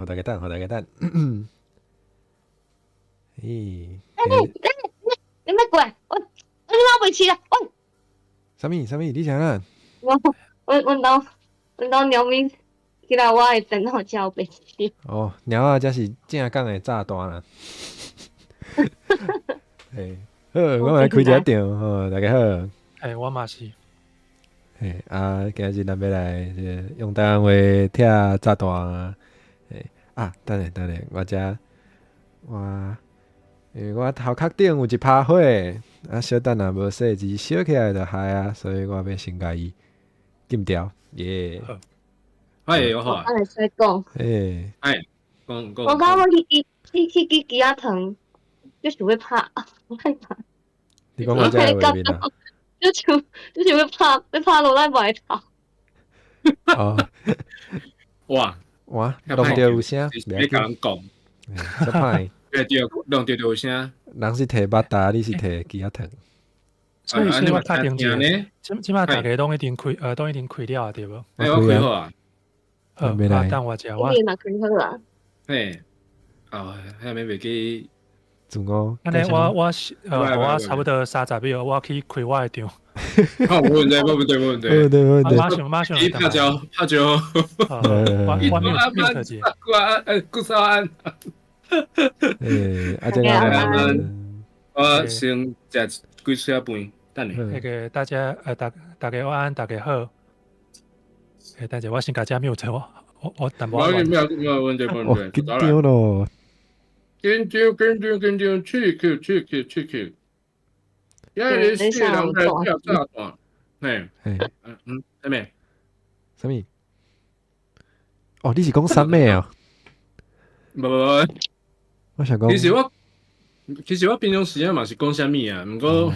予大家等，予大家等。咦？你欲過來，我你媽袂起來，喂！啥物啥物？你啥啦？我我阮兜貓咪起來我的電腦遮白痴。哦，貓仔才是正港的炸彈啦。嘿，好，我來開一下場，好，大家好。嘿，我嘛是。嘿，啊，今日咱欲來這个用台灣話拆炸彈。嘿，啊，等下等下，我遮我因為我頭殼頂有一趴火，啊，小等若無細緻燒起來就害啊，所以我欲先共伊禁掉，耶。嗨，我好啊。我會使講。嘿。哎，講講。我感覺我去支枝仔糖，就是欲拍，我害怕。你講我遮的畫面啊？就是欲拍落來外頭。哦。哇哇，弄著有聲，欲共人講。這歹。對對，弄著就有聲。人是提肉脣，你是提枝仔糖。所以說我確定一下，這擺大家攏已經開，攏已經開了對無？欸，我開好啊。好，啊，等我一下，我。你嘛開好啊？嘿，哦，遐暝袂記。自我。按呢，我是我差不多30秒，我去開我的場。好，無問題，無問題，無問題。無問題，無問題。馬上馬上。你拍招，拍招。我免客氣。哎，顧早安。欸，啊，這個。我先食幾喙仔飯，等下。那個大家大家晚安，大家好。欸，等下我先共這 mute 我淡薄仔。沒有沒有問題，沒問題。緊張咯。緊張緊張緊張，刺激刺激刺激。今日四個人在拆炸彈。嘿，嗯，啥物？啥物？哦，你是講啥物啊？無無無，我想講，其實我平常時間嘛是講啥物啊，毋過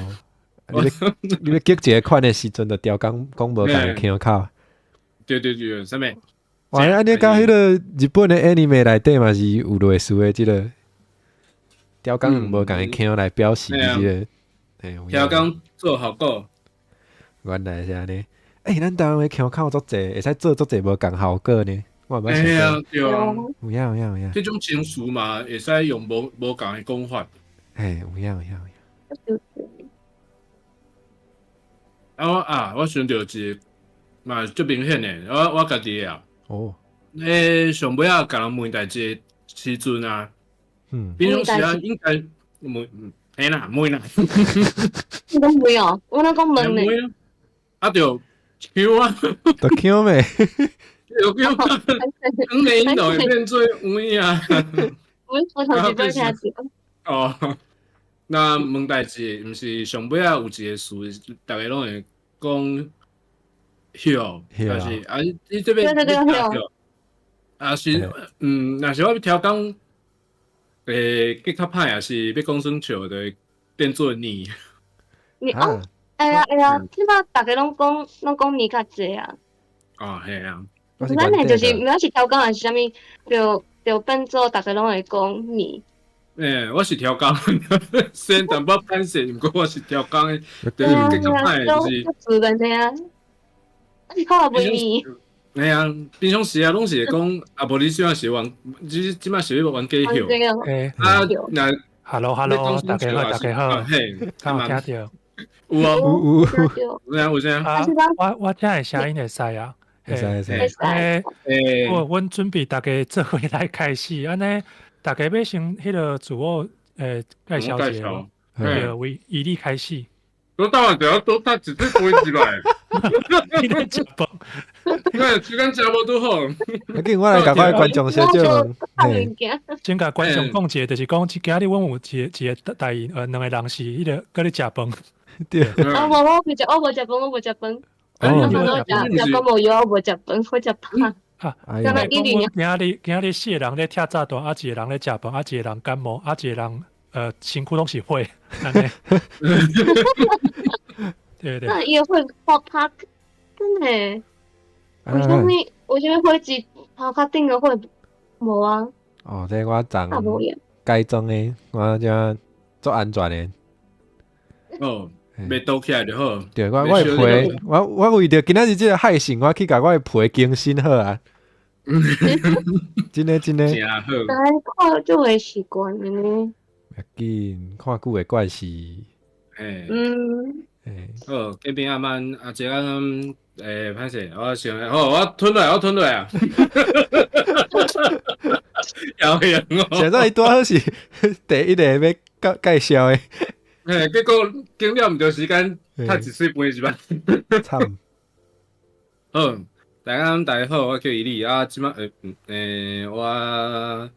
你欲激一个款的時陣，就調講講無仝的腔口。對對對，啥物？哇，按呢佮彼个日本的 anime 內底嘛是有類似的這个，調講用無仝的腔來表示這个。調講做效果。原來是按呢。欸，咱台灣的腔口足濟，會使做足濟無仝效果呢。我毋捌想過。對啊。有影有影有影。這種情緒嘛，會使用無仝的講法。嘿，有影有影有影。啊我啊，我想著一个嘛足明顯的，我家己的啊。哦。欸，上尾仔共人問代誌的時陣啊，平常時啊，應該問，嘿啦，問啦。你講問哦，我哪講問呢？啊對，腔啊。就腔咩？有腔，等你引導會變做問啊。我頭一擺聽著。哦，那問代誌，毋是上尾仔有一个詞，逐家攏會講歇，還是啊？你這邊對對對，啊是，若是我欲調工，欸，結較歹，也是欲講耍笑，就會變做你。你哦，會啊會啊，這擺逐家攏講你較濟啊。哦，係啊。咱的就是毋管是調工還是啥物，就變做逐家攏會講你。欸，我是調工，雖然淡薄歹勢，毋過我是調工的，就是結較歹就是。自然的啊，你看袂你。嘿啊，平常時啊，攏是會講，啊，無你這擺是玩，這這擺是欲玩假笑。欸，啊，若，Hello Hello，大家好，大家好，嘿，敢有聽著？有啊，有有有啥有啥？啊，我遮的聲音會使啊。會使會使。欸，我阮準備逐家做伙來開始，按呢，逐家欲先彼个自我介紹一下，對，為以你開始。我當然就要多，他直接不會入來。你咧食飯？對，時間食無拄好。要緊，我來共我的觀眾小少問。先共觀眾講一下，就是講今仔日阮有一個代兩個人是彼个閣咧食飯。對。啊，無我無食，我無食飯，我無食飯。我食食飯無藥，我無食飯，我食飯。啊，今仔日四個人咧拆炸彈，啊一個人咧食飯，啊一個人感冒，啊一個人身軀攏是火，按呢。對對。那伊的火爆拍，真的？為啥物？為啥物火舌頭殼頂的火無啊？哦，這我昨改裝的，我這足安全的。哦，袂倒起來就好。對，我的皮，我為著今仔日這個害性，我去共我的皮更新好啊。真的真的。真好。但看就會習慣呢。要緊，看久會慣勢。嘿。好，隔壁阿曼阿杰啊，歹勢，我想，好，我吞落來，我吞落來啊。遙遠哦。現在伊拄好是第一個欲介紹的。嘿，結果經了毋著時間，褪一喙飯是吧？慘。好，大家大家好，我叫伊利啊，這擺我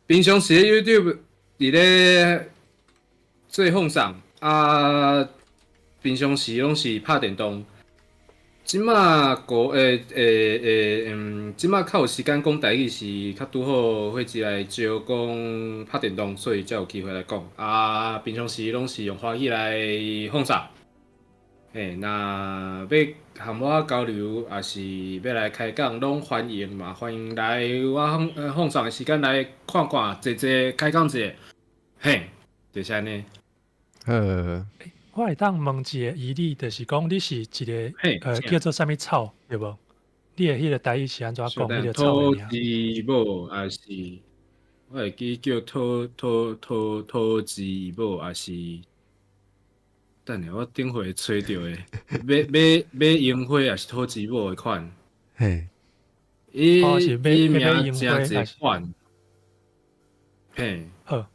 平常時 YouTube 佇咧做放送啊，平常時攏是拍電動。這馬個這馬較有時間講台語是較拄好，伙計來招講拍電動，所以才有機會來講。啊，平常時攏是用華語來放送。嘿，若欲和我交流，抑是欲來開講，攏歡迎嘛！歡迎來我放送的時間來看看，坐坐開講者。嘿，就是按呢。我會當問一个疑慮，就是講你是一个叫做啥物草，對無？你的彼个台語是按怎講？彼个草的名？土雞母，抑是我會記叫土雞母，抑是？等下，我頂回揣著的，欲櫻花抑是土雞母的款。嘿，伊伊名誠濟款。嘿，好。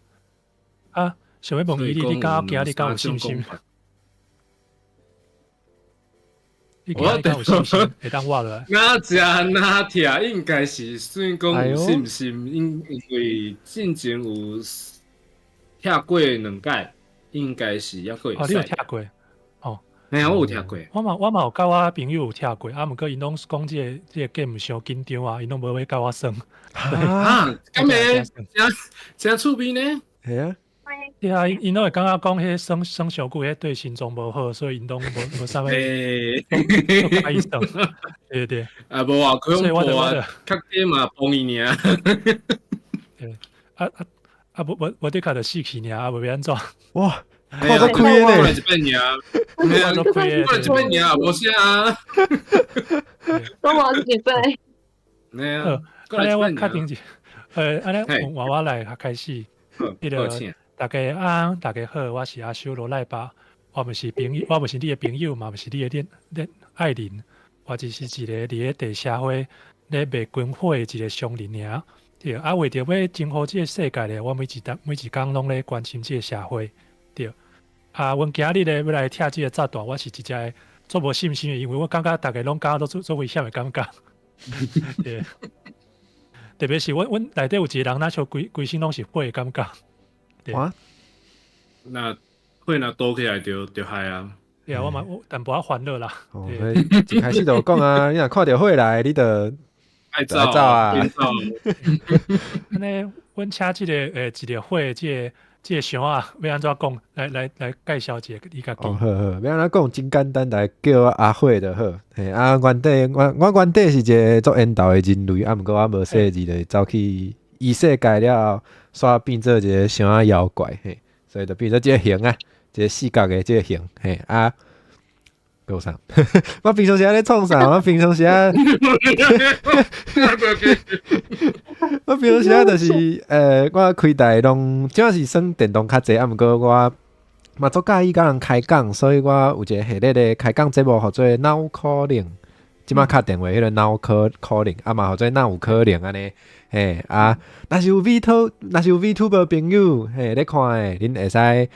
啊，想欲問伊，你敢今日敢有信心？你今日敢有信心會當活落來？若食若疼，應該是算講有信心，因為進前有拆過兩擺。應該是猶閣會使。哦，你有拆過？哦，嘿啊，我有拆過。我嘛有佮我朋友有拆過，啊，毋過𪜶攏講這個 game 傷緊張啊，𪜶攏無欲佮我耍。啊，敢會？誠趣味呢？係啊。對啊，𪜶攏會感覺講彼耍耍傷久，彼對心臟無好，所以𪜶攏無啥物。佮意耍。對對。啊，無啊，可恐怖啊！較濟嘛幫伊爾。對，啊啊。啊，無的確就死去爾，啊，無欲按怎？哇，看足開呢！過來一擺爾，看足開，過來一擺爾，無啥啊。攏無一擺。好，按呢我確定一，按呢換我來開始。彼个大家安，大家好，我是阿修羅賴巴，我毋是朋友，我毋是你的朋友，嘛毋是你的戀愛人，我只是一个佇咧地社會咧賣軍火的一个商人爾。對，啊，為著欲征服這个世界咧，我每一工攏咧關心這个社會。對，啊，阮今日咧欲來拆這个炸彈，我是一隻足無信心的，因為我感覺逐家攏感覺都足危險的感覺。對，特別是阮內底有一個人，若像規身攏是火的感覺。對。哇，那火若倒起來就害啊！對啊，我嘛有淡薄仔煩惱啦。哦，所以一開始就講啊，你若看著火來，你就愛走啊！按呢，阮請這个一個火，這個箱仔，欲按怎講？來介紹一下你家己。哦，好好，欲按怎講？真簡單，來叫我阿火就好。嘿，啊，原底我原底是一个足緣投的人類，啊，毋過我無細膩就走去異世界了後，煞變做一个箱仔妖怪，嘿，所以就變做這个形啊，一个四角的這个形，嘿啊。夠啥？我平常時咧創啥？我平常時啊，我平常時啊，就是我開台攏主要是耍電動較濟，啊，毋過我嘛足佮意佮人開講，所以我有一個系列的開講節目，號做腦可能，這馬敲電話彼个腦可能，啊嘛號做哪有可能按呢？嘿啊，若是有 V2，若是有 VTuber 朋友，嘿咧看的，恁會使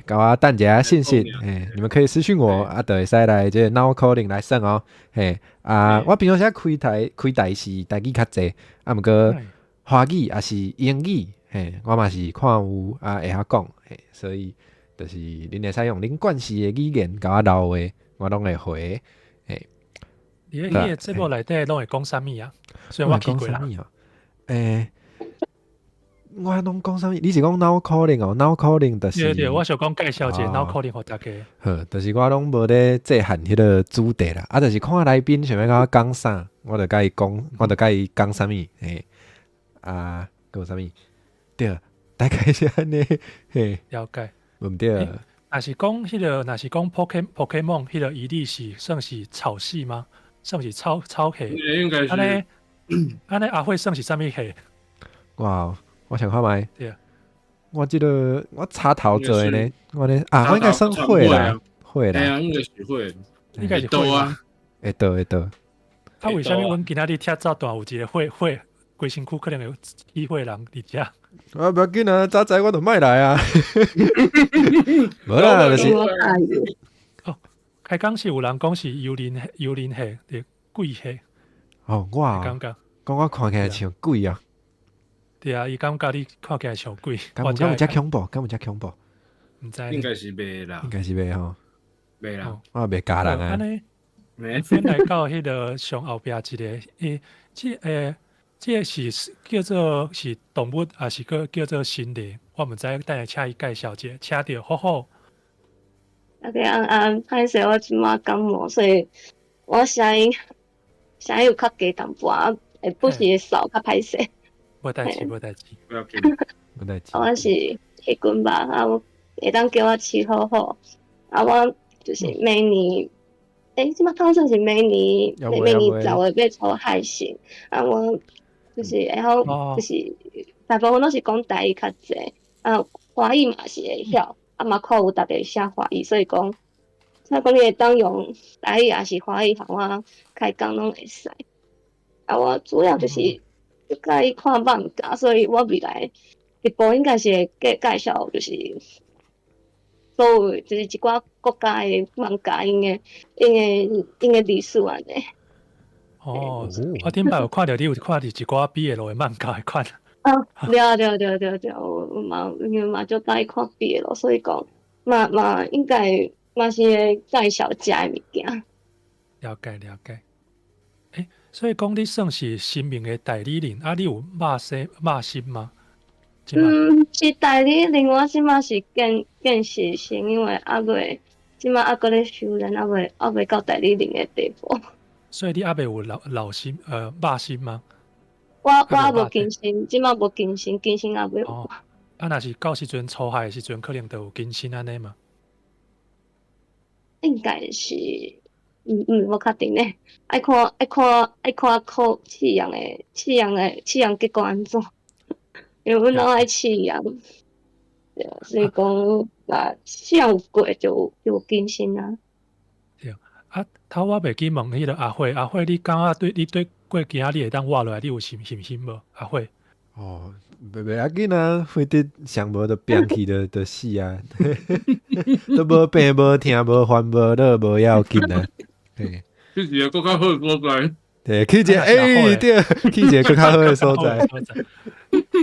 共我等一下信息，嘿，你們可以私訊我，啊，就會使來這個腦可能來耍哦，嘿啊，我平常時開台是台語較濟，啊，毋過華語抑是英語，嘿，我嘛是看有啊會曉講，嘿，所以就是恁會使用恁慣勢的語言共我留話，我攏會回，嘿。你咧彼个節目內底攏會講啥物啊？雖然我去過啦。我攏講啥物？你是講腦可能哦？腦可能就是。對對，我想講介紹一下腦可能予大家。好，就是我攏無咧制限彼个主題啦，啊，就是看來賓想欲共我講啥，我就共伊講，我就共伊講啥物，嘿，啊，閣有啥物？對，大概是按呢，嘿。了解。毋對。若是講彼个，若是講 Pokemon 彼个伊利是算是草系嗎？算是草草系。應該按呢按呢，阿慧算是啥物系？哇！我想看覓。對啊。我這個我插頭做的呢，我呢啊，我應該算火啦，火啦。啊，應該是火，應該是火啊。會倒會倒。啊，為啥物阮今仔日拆炸彈有一個火火，規身軀可能會起火人佇遮？啊，無要緊啊，早知我就莫來啊。無啦，就是。哦，開講是有人講是幽靈幽靈系，對鬼系。哦，我感覺講我看起來像鬼啊。對啊，伊感覺你看起來像鬼。敢有遮恐怖？敢有遮恐怖？毋知。應該是袂啦。應該是袂吼。袂啦。我袂教人啊。按呢，阮來到彼个上後壁一个，欸，這欸，這个是叫做是動物，抑是閣叫做神靈？我毋知，等下請伊介紹者，請著好好。大家安安，歹勢，我這馬感冒，所以我聲音聲音有較低淡薄仔，會不時會嗽，較歹勢。無代誌，無代誌，無代誌。我是彼君吧，啊，我會當叫我飼好好，啊，我就是每年，欸，這馬敢算是每年，每年10月欲出海信，啊，我就是會曉，就是大部分攏是講台語較濟，啊，華語嘛是會曉，啊嘛看有逐个寫華語，所以講，所以講你會當用台語抑是華語，予我開講攏會使。啊，我主要就是喜歡看漫畫，所以我未來直播應該是會介介紹，就是所有就是一寡國家的漫畫，𪜶的𪜶的𪜶的歷史按呢。哦，我頂擺有看著你有看著一寡 BL 的漫畫的款。啊，對對對對對，我嘛因為嘛足喜歡看 BL，所以講嘛嘛應該嘛是會介紹遮的物件。了解了解。欸，所以講你算是神明的代理人，啊，你有肉身肉身嗎？嗯，是代理人，我這馬是見見習生，因為猶未這馬猶閣咧修煉，猶未猶未到代理人的地步。所以你猶未有老老身肉身嗎？我我無金身，這馬無金身，金身猶未有。哦，啊，若是到時陣初學的時陣，可能就有金身按呢嘛？應該是，嗯嗯，無確定咧，愛看愛看愛看考試驗的試驗的試驗結果按怎？因為阮攏愛試驗，對，所以講若試驗有過就有就有金身啊。對，啊，頭我袂記問彼个阿慧，阿慧，你感覺對你對過今仔日會當活落來，你有信信心無？阿慧。哦，袂袂要緊啊，反正上無就病去就就死啊，都無病無疼無煩無惱無要緊啊。對，去一个閣較好的所在。對，去一个欸對，去一个閣較好的所在。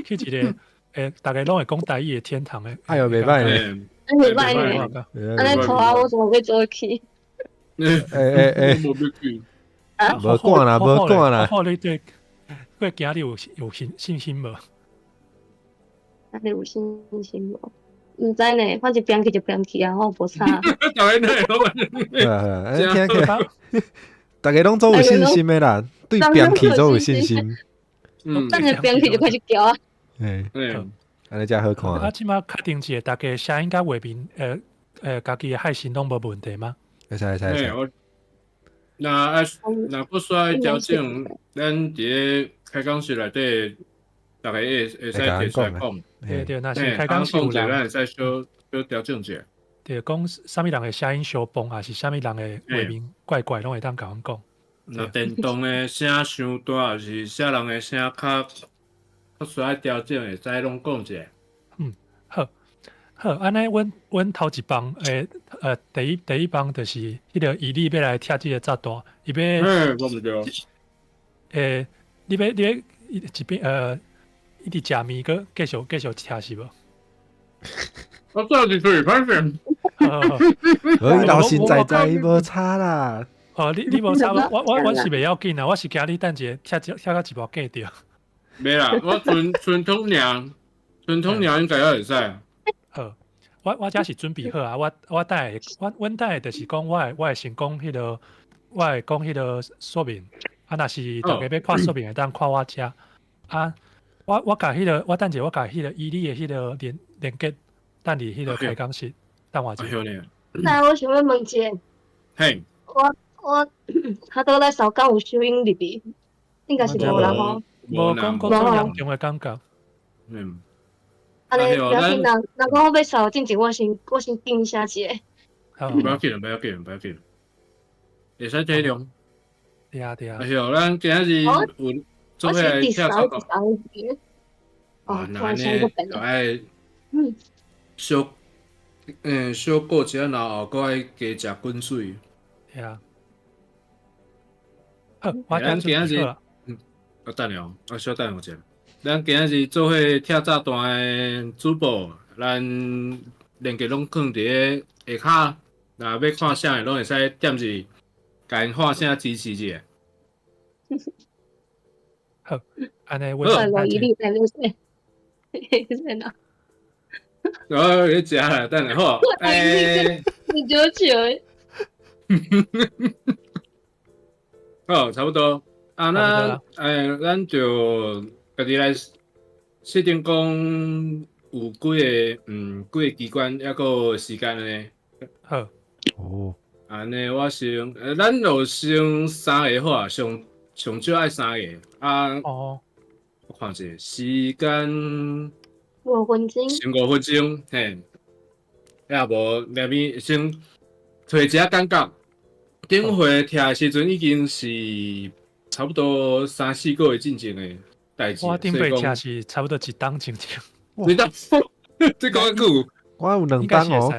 去一個欸，逐家攏會講台語的天堂的。哎喲，袂歹呢，袂歹呢。按呢拖我怎麼欲做去？欸欸欸，無管啦，無管啦。好，你對過今日有有信信心無？啊，你有信心無？毋知呢，反正病去就病去啊，我無差。對啊，聽起來，逐家攏總有信心的啦，對病去總有信心。嗯，等下病去就開始叫啊。欸，按呢才好看。啊，這馬確定一下，逐家聲音佮畫面，家己的海信攏無問題嗎？會使會使會使。若啊，若閣需愛調整，咱佇咧開講室內底，逐家會會使提出來講。對對，若是開講室有人，咱會使小小調整一下。對，講啥物人的聲音相磅，抑是啥物人的畫面怪怪，攏會當共阮講。若電動的聲傷大，抑是啥人的聲較較需愛調整，會使攏講一下。嗯，好，好，按呢，阮阮頭一棒，欸，第一第一棒就是彼个伊利欲來拆這个炸彈，伊欲，欸，我毋對。欸，你欲你欲一邊伊佇食麵，閣繼續繼續拆是無？我做是出去歹勢。無伊老實在在，伊無差啦。哦，你你無差，我我我是袂要緊啊，我是驚你等一下拆拆到一半過著。袂啦，我傳傳統爾，傳統爾應該猶會使。好，我我遮是準備好啊，我我等下，我阮等下就是講，我會我會先講彼个，我會講彼个說明。啊，若是逐家欲看說明，會當看我遮。啊，我我共彼个，我等一下我共彼个伊你的彼个連連結，等佇彼个開講室，等我一下。那我想欲問一下，嘿，我我較倒來掃敢有收音入去，應該是無啦吼。無講講足嚴重的感覺。嗯。按呢，不要緊，人人講我欲掃進前，我先禁聲一下。不要緊，不要緊，不要緊，會使體諒。對啊對啊。哎喲，咱今仔日有做伙來拆炸彈。哦，那按呢，就愛小，小過一下，然後閣愛加食滾水。對啊。好，我咱今仔日，我等下，我小等我一下。咱今仔日做伙拆炸彈的主播，咱連結攏囥佇咧下跤，若欲看啥的，攏會使點入，共𪜶喊聲支持一下。好，按呢我。好，伊你在咧說，在哪？哦，你食啦，等下好。欸，你就笑。好，差不多。啊，那咱就家己來設定講有幾個機關，抑閣有時間呢？好。哦。按呢，我先，咱就先三个好啊，上上少愛三個啊。哦。我看者時間。 5分鐘。先5分鐘，嘿。也無，內面先揣一下感覺。頂回拆的時陣已經是差不多三四個月進前的代誌。我頂擺拆是差不多一冬前前。一冬，這講久，我有兩冬哦。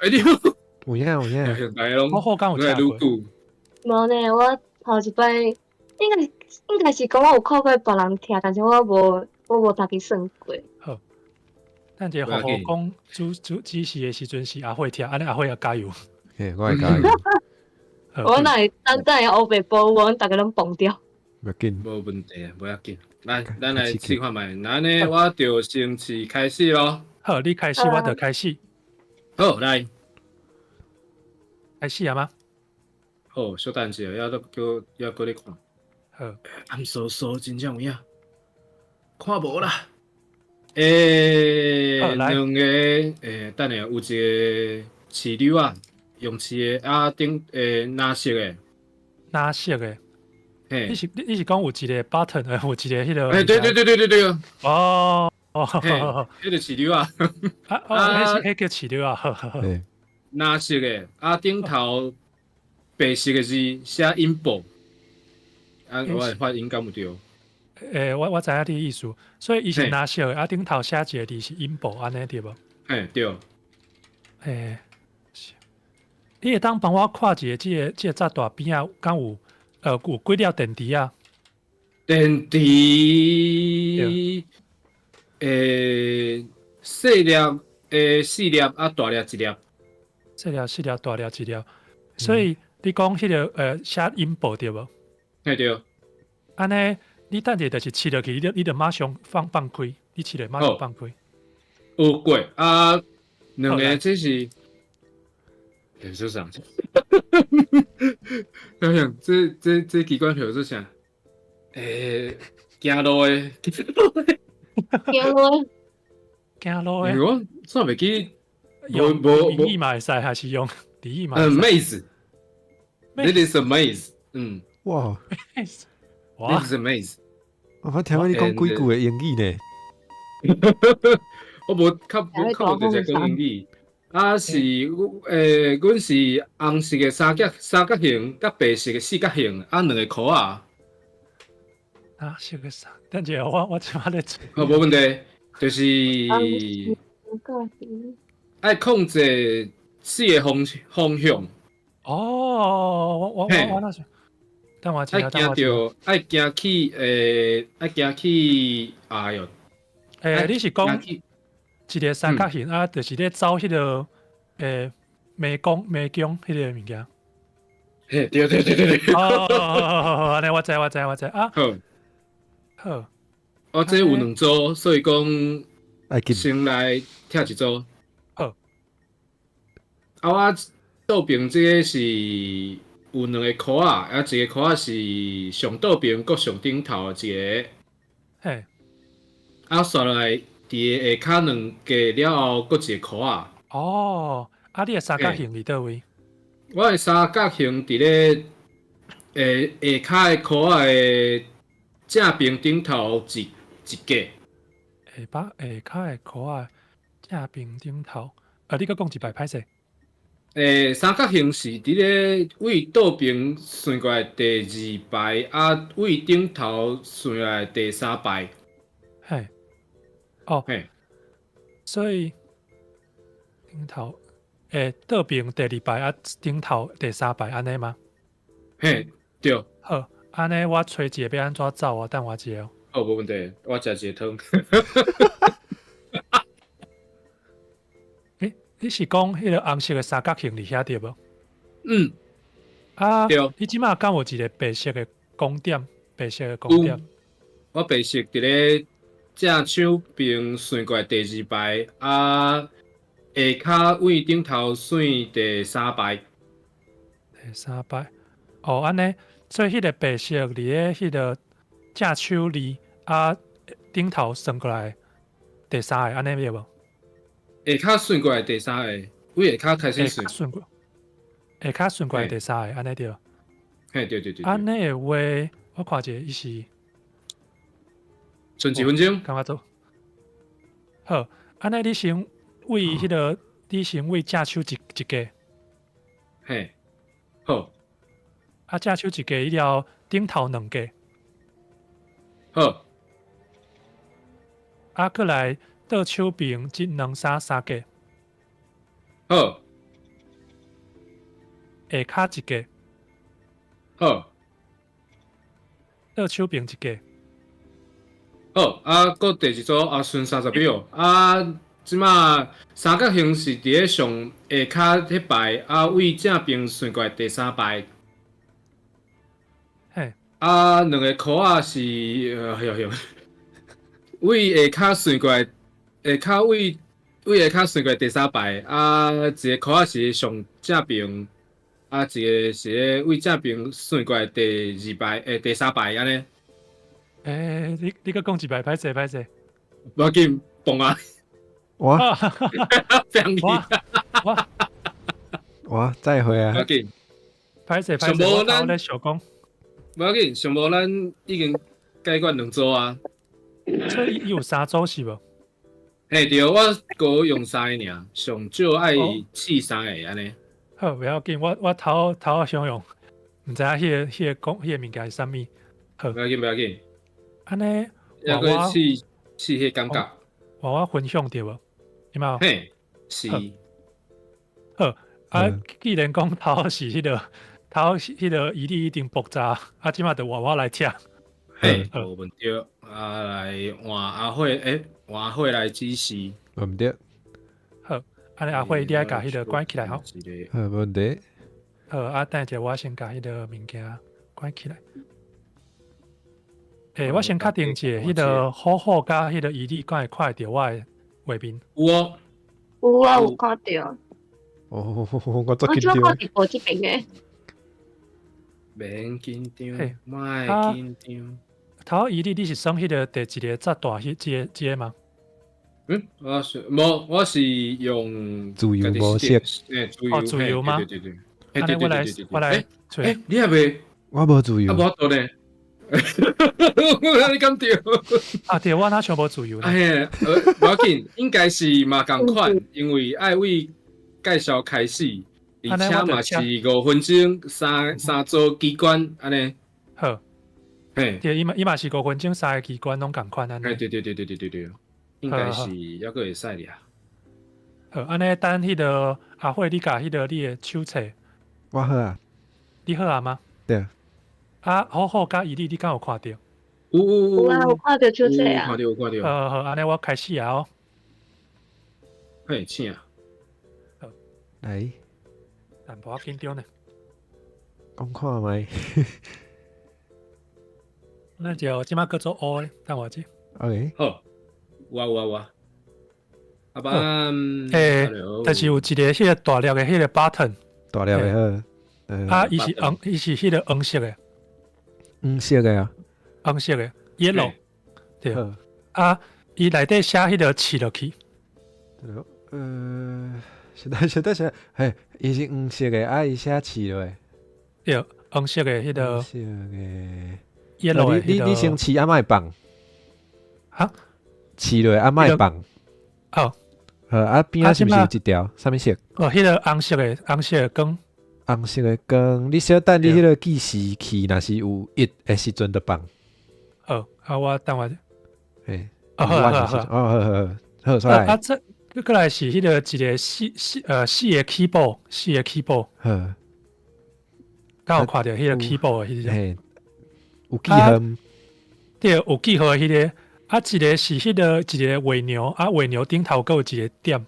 欸你有影有影。我好敢有拆過。無呢，我頭一擺應該是講我有看過別人拆，但是我無家己算過。好，等下好好講主主指示的時陣是阿慧拆，按呢阿慧也加油。嘿，我會加油。我若會等等下烏白報，阮逐个攏崩掉。無緊，無問題，無要緊。來，咱來試看覓。那按呢，我就先試開始囉。好，你開始，我就開始。好，來，開始啊嗎？好，小等一下，猶閣猶閣咧看。好。暗嗖嗖，真正有影，看無啦。欸，兩個，欸，等下有一個飼料啊。用飼的啊頂藍色的，藍色的，嘿，你是講有一個 button，有一個彼个？欸，對對對對對對。哦哦，彼個飼料啊，啊哦，彼是彼叫飼料啊，藍色的啊頂頭白色的字寫音波，啊，我的發音敢有對？欸，我知影你意思，所以伊是藍色的，啊頂頭寫一個字是音波，按呢對無？嘿，對。欸。你會當幫我看一下這個炸彈邊仔敢有有幾粒電池啊？電池，細粒，四粒啊，大粒一粒。細粒四粒，大粒一粒。所以你講彼个寫音波對無？嘿對。按呢，你等下就是試落去，你就馬上放開，你試落馬上放開。有過啊，兩个這是。做啥？想想這機關票做啥？欸，行路的，行路，行路的。我煞袂記，用語音嘛會使，還是用字嘛？嗯，maze，this is a maze。嗯，哇，this is a maze。我聽你講幾句的英語呢？我無較無較無直接講英語。啊是，阮是紅色的三角形，佮白色的四角形，啊兩個箍仔。啊，色个三，等下我這擺咧做。好，無問題，就是愛控制四個方向。哦，我那是，等我愛行著，愛行去，愛行去，哎喲，欸，你是講？一個三角形啊，就是咧走彼个迷宮彼个物件。嘿，對對對對對。哦，按呢我知我知我知啊。好，好。我這有兩組，所以講先來拆一組。好。啊，我倒爿這个是有兩个箍仔，啊，一个箍仔是上倒爿閣上頂頭一个。嘿。啊，煞落來。佇下跤兩格了後，閣一个箍仔。哦，啊，你的三角形佇佗位？我的三角形佇咧下跤的箍仔的正邊頂頭一格。下巴下跤的箍仔正邊頂頭，啊，你閣講一擺，歹勢。三角形是佇咧位倒邊算過來第二排，啊，位頂頭算來第三排。嘿，哦，嘿，所以頂頭，倒邊第二排啊，頂頭第三排，按呢嗎？嘿，對。好，按呢我揣一個欲按怎走啊？等我一下。好，無問題，我食一個湯。欸，你是講彼個紅色的三角形佇遐對無？嗯。啊，對。你這馬敢有一個白色的光點？白色的光點。我白色佇咧正手邊算過來第二排，啊，下跤位頂頭算第三排。第三排。哦，按呢，所以彼個白色佇咧彼個正手二，啊，頂頭算過來第三個，按呢對無？下跤算過來第三個，位下跤開始算。算過，下跤算過來第三個，按呢對。嘿，對對對。按呢的話，我看者伊是。剩一分鐘。感覺做。好，按呢你先位彼個，你先位正手一格。嘿，好。啊，正手一格以了，頂頭兩格。好。啊，閣來倒手邊這兩三三格。好。下跤一格。好。倒手邊一格。好，啊，閣第二組啊，剩30秒。啊，這馬三角形是佇咧上下跤彼排，啊，位正邊算過來第三排。嘿。啊，兩個箍仔是，嘿嘿，位下跤算過來，下跤位位下跤算過來第三排，啊，一個箍仔是上正邊，啊，一個是咧位正邊算過來第二排，第三排按呢。欸，你閣講一擺，歹勢歹勢。無要緊，蹦啊！哇！哇！哇！哇！再會啊！無要緊，歹勢歹勢，我頭咧想講。無要緊，上無咱已經解決兩組啊。所以伊有三組是無？嘿，對，我閣用三个爾，上少愛試三个按呢。好，袂要緊，我頭頭想用，毋知影彼個講彼個物件是啥物。好，袂要緊，袂要緊。按呢，猶閣試試彼感覺。我分享著無？有無？嘿，是。好，啊，既然講頭是彼個頭是彼個疑慮一定爆炸，啊，這馬就換我來拆。嘿，無問題。啊，來換阿慧，換阿慧來指示。無問題。好，按呢阿慧，你愛共彼個關起來吼。好，無問題。好，啊，等下我先共彼個物件關起來。我先確定一下，彼個好好佮彼個伊利，敢會看會著我的畫面？有哦，有啊，有看著。哦，我足緊張。我看直播這邊的。免緊張，莫緊張。頭伊利，你是算彼個第一個紮大彼這個這個嗎？嗯，我是無，我是用自由模式。哦，自由嗎？對對對。按呢我來，我來。你也袂？我無自由。啊，無法度呢。我你敢對？啊對，我哪像無自由呢？嘿，無要緊，應該是嘛仝款，因為愛為介紹開始，而且嘛是5分鐘三組機關按呢。好，嘿，對，伊嘛是五分鐘三个機關攏仝款按呢。對對對對對對對，應該是猶閣會使倆。好，按呢等彼個阿慧，你共彼個你的手冊。我好啊。你好啊嗎？對。啊，好好佮伊利，你敢有看著？有有有啊，有看著手冊啊。看著有看著。好好，按呢我開始啊哦。嘿，請。好，來。淡薄仔緊張呢。講看覓。那就這馬閣做烏的，等我一下。 OK。好，有啊有啊有啊。阿爸，但是有一個彼個大粒的彼個 button。大粒的好。啊，伊是黃，伊是彼個黃色的。黃色的啊。黃色的，yellow。對。啊，伊內底寫彼個試落去。是的，是的，是的，嘿，伊是黃色的，啊，伊寫試落。對，黃色的彼個。黃色的。 yellow 你你先試啊，莫放。哈？試落啊，莫放。哦。好，啊邊仔是毋是有一條？啥物色？哦，彼個紅色的，紅色的光。紅色的光，你小等你彼個計時器，若是有一的時陣就放。好，啊，我等我。嘿。哦，好好好，哦，好好好，好，來。啊，這閣來是彼個一個四四呃四個 keyboard，四個 keyboard。好。敢有看著彼個 keyboard 的彼個？嘿。有記號。對，有記號的彼個。啊，一個是彼個一個畫牛，啊，畫牛頂頭閣有一個點。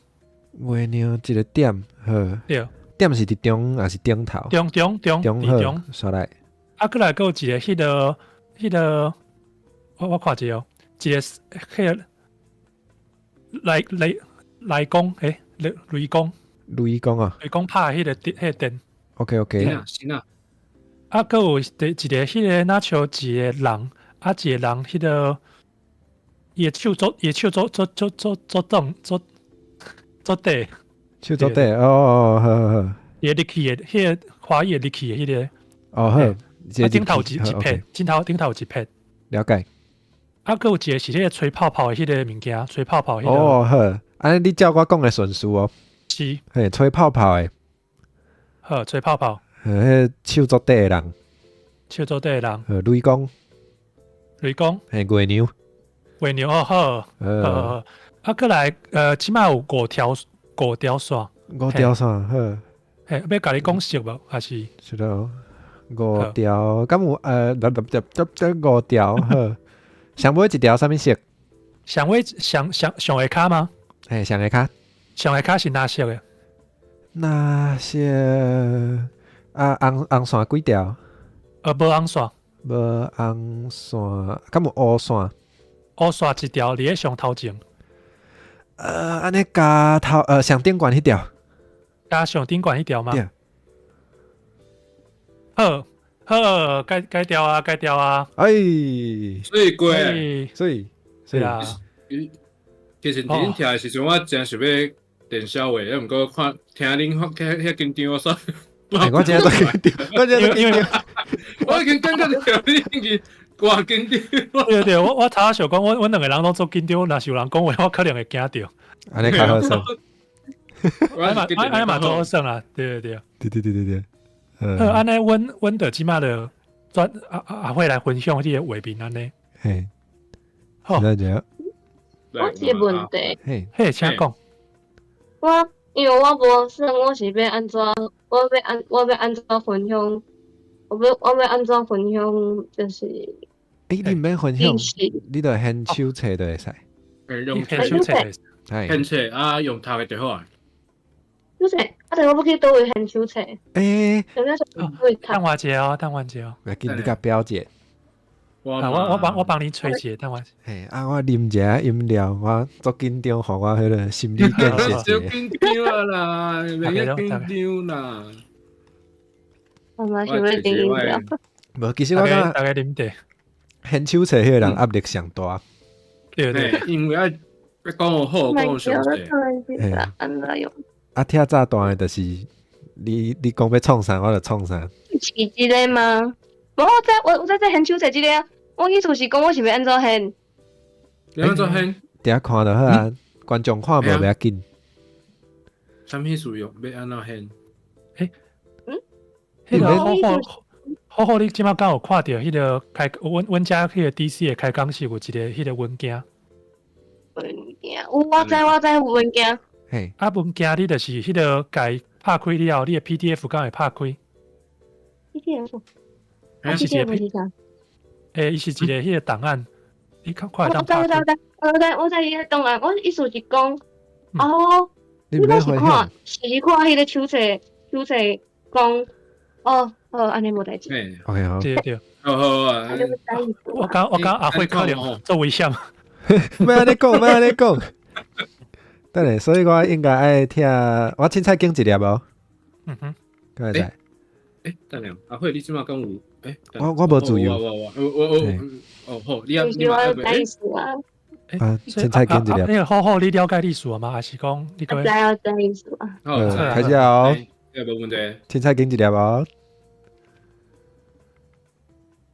畫牛一個點，好。對。點是佇中抑是頂頭？中中中中中。煞來。啊，閣來閣有一個彼個彼個，我看一下哦，一個彼個雷雷雷公，欸，雷雷公。雷公啊。雷公拍彼個電，彼個電。 OK OK。是啊。啊，閣有一個彼個，若像一個人，啊，一個人彼個，伊的手做做做做做長，做做短。手做短，哦哦，好好好。伊入去的，彼個花葉入去的彼個。哦好。啊，頂頭一一撇，頂頭頂頭一撇。了解。啊，閣有一個是彼個吹泡泡的彼個物件，吹泡泡彼個。哦好，按呢你照我講的順序哦。是。嘿，吹泡泡的。好，吹泡泡。彼手做短的人。手做短的人。雷公。雷公。嘿，月娘。月娘哦好。啊，閣來，這擺有五條五條線。五條線好。嘿，欲共你講色無？抑是？是咯，五條，敢有五條好。上尾一條啥物色？上尾上上上下跤嗎？嘿，上下跤。上下跤是藍色的？藍色啊，紅紅線幾條？無紅線。無紅線，敢有烏線？烏線一條佇咧上頭前。按呢加頭上頂懸彼條。加上頂懸彼條嗎？對。好，好，改改掉啊，改掉啊。哎，水過，水，水啊。其實佇恁聽的時陣，我真想欲練痟話，啊，毋過看聽恁遐遐緊張，我煞。我真正緊張，我真正因為我已經感覺著你已經偌緊張。對對，我頭仔想講，阮兩個人攏足緊張，若是有人講話，我可能會驚著。按呢較好耍。按呢按呢嘛足好耍啦，對對對。對對對對對。好，按呢，阮阮就這擺就轉阿阿阿慧來分享你的畫面按呢。嘿。好。我一個問題。嘿，嘿，請講。我因為我無耍，我是欲按怎？我欲按怎分享？我欲按怎分享？就是。欸，你毋免分享，你就現手冊就會使。用現手冊。現冊啊，用讀的就好啊。手冊，啊，但我欲去佗位現手冊？欸，等我一下哦，等我一下哦。來，緊你共表姐。我幫你吹一下，等我。嘿，啊，我啉一下飲料，我足緊張，予我彼個心理建設一下。小緊張啊啦，袂曉緊張啦。我嘛想欲啉飲料。無，其實我感覺大家啉茶。現手冊彼個人壓力上大。對對，因為愛欲講好，講詳細。按怎用？啊，拆炸彈的就是你，你講欲創啥，我就創啥。是這個嗎？無，我知我我知這現手冊這個啊。我意思是講，我是欲按怎現？按怎現？佇遐看就好啊，觀眾看無欲要緊。啥物事用欲按怎現？欸，嗯，彼個好好好好，你這擺敢有看著彼個開？阮阮遮彼個 DC 的開講室有一個彼個文件。文件有，我知我知有文件。嘿，啊，文件你就是彼個共拍開了後，你的 PDF 敢會拍開？PDF，是一個 P，欸，伊是一個彼個檔案，你看看會當我知我知我知我知伊個檔案，我意思是講，哦，你我是看是看彼個手冊手冊講，哦，好，按呢無代誌。 OK 好。對對。好好啊。我感阿慧可能足危險。欲按呢講，欲按呢講。等下，所以我應該愛拆，我凊彩揀一粒無？嗯哼，敢會使？欸，等下，阿慧，你這擺敢有？欸，我無自由。我我我哦好，你你嘛愛意思啊？啊，凊彩揀一粒。那個好好，你了解歷史嗎？還是講你知我知意思啊？好，開始哦。無問題。凊彩揀一粒哦。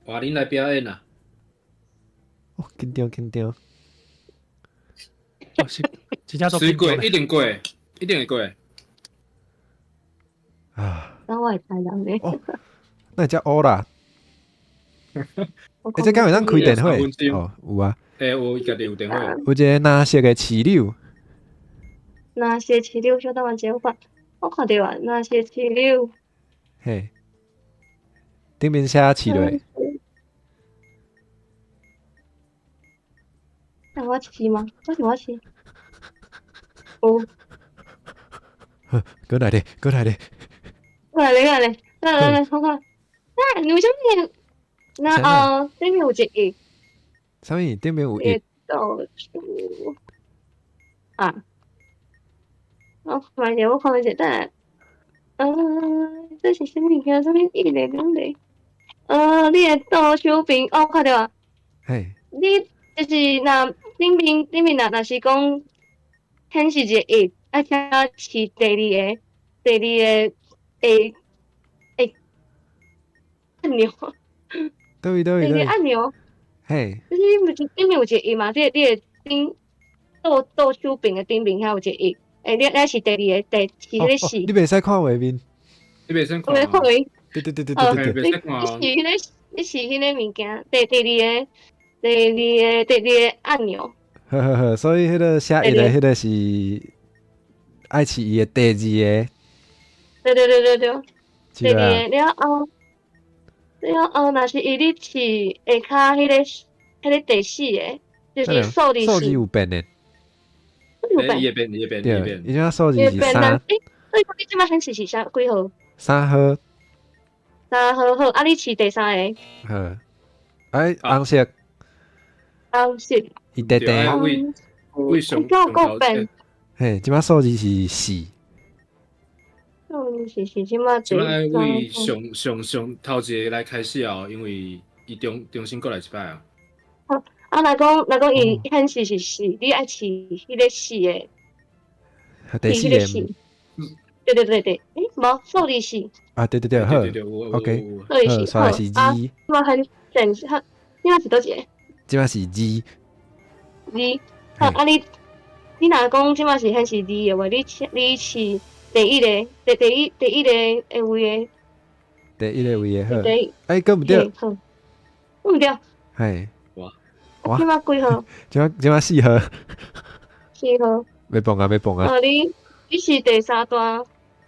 換恁來表演啦。哦，緊張緊張。哦，是，真正做緊張。一定過，一定會過。啊。那我會猜人咧。哦，那會遮烏啦。欸，這敢會當開電火？哦，有啊。欸，有，家己有電火。有一個藍色的刺柳。藍色刺柳，小等我一下，我看，我看著啊，藍色刺柳。嘿，頂面寫刺落。那我試嗎？我是我試。有。好，過來咧，過來咧。過來咧，過來咧，來來來，我看。啊，你為啥物？那哦，頂面有一個。啥物？頂面有一。倒數啊！我看下，我看下，等下。這是啥物物件？啥物一個兩個？你的倒手邊，哦，看著啊。嘿。你就是若頂面頂面若若是講顯示一個一，啊，請試第二個，第二個會會按鈕。佗位佗位。第二個按鈕。嘿。就是你毋是頂面有一個一嘛？你的頂倒倒手柄的頂面遐有一個一，欸，你你是第二個，第是彼個四。你袂使看畫面。你袂使看。袂看畫面。對對對對對對。你是彼個，你是彼個物件，第第二個，第二個，第二個按鈕。好好好，所以彼個寫一的彼個是愛試伊的第二個。對對對對對。第二個了後，了後，若是伊咧試下跤彼個，彼個第四個，就是數字。數字有變的。有變。伊會變，伊會變，伊會變。伊這數字是三。欸，所以講你這擺顯示是啥幾號？三號。三號好，啊，你試第三個。好。哎，紅色。紅色。伊短短。為上。夠夠變。嘿，這擺數字是四。數字是四，這擺。這擺為上上上頭一個來開始哦，因為伊重重新閣來一擺啊。好，啊，若講若講伊顯示是四，你愛試彼個四個。第四個。對對對對，欸，無數字四。啊，對對對，好。OK，數字四，好，是二。這擺很顯示，這擺是佗一個？這擺是二。二，啊，你你若講這擺是顯示二的話，你試你試第一個，第第一第一個的位的。第一個位的好。欸，閣毋對。毋對。嘿。哇。哇。這擺幾號？這擺這擺四號。四號。欲蹦啊！欲蹦啊！啊，你你是第三段，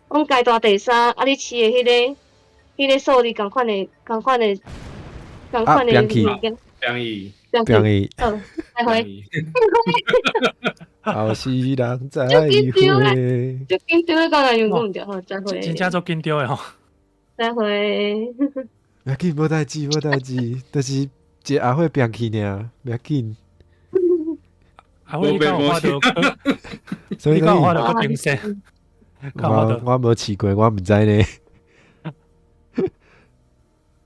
講階段第三，啊，你試的彼個彼個數字仝款的，仝款的，仝款的物件。變異。變異。好，再會。後世人再會。足緊張的，剛才用講毋對，好，再會。真正足緊張的吼。再會。袂緊，無代誌，無代誌，就是一個阿火變去爾，袂緊。阿火，你敢有法度？你敢有法度閣重生？我我無試過，我毋知呢。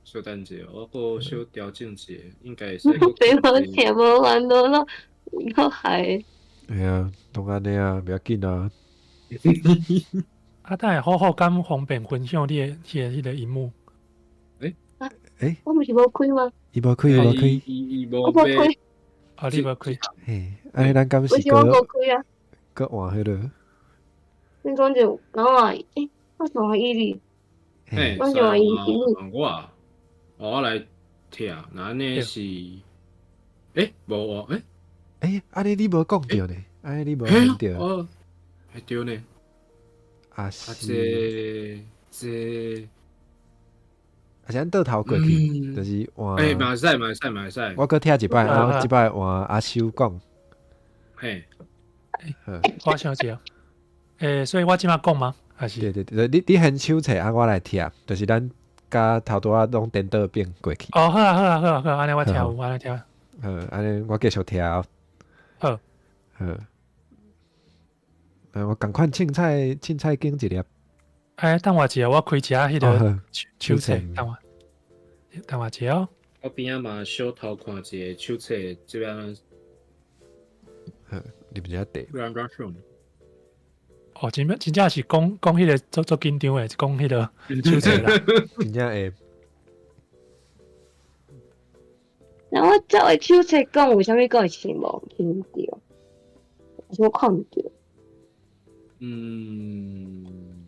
小等一下，我閣小調整一下，應該會使。對，我聽無煩惱咯，我害。會啊，攏按呢啊，袂要緊啊。啊，等下好好敢方便分享你的彼个彼个螢幕。欸欸，我毋是無開嗎？伊無開，伊無開，伊無開。啊，你無開。嘿，按呢咱敢是閣？我無開啊。閣換彼个。你講就講話，欸，我想換伊哩。嘿，我想換伊我我來聽，那按呢是，欸，無我，欸，欸，按呢你無講著呢？按呢你無講著。哦，會對呢。啊是。啊這這，啊是咱倒頭過去，就是換。欸，嘛會使，嘛會使，嘛會使。我閣聽一擺，然後這擺換阿修講。嘿。我想一下。欸，所以我這擺講嗎？還是？對對對，你你先手冊啊，我來聽，就是咱佮頭拄仔攏顛倒變過去。哦，好啊，好啊，好啊，好啊，按呢我聽有，按呢聽。好，按呢我繼續聽。好。好。我仝款凊彩凊彩揀一粒。欸，等我一下，我開一下彼个手冊，等我，等我一下哦。我邊仔嘛小偷看一下手冊，這邊。好，啉一下茶。哦，真真正是講講彼個足足緊張的，講彼個手冊啦。真正會。然後我照的手冊講，為啥物閣會是無聽著？我看毋著。嗯，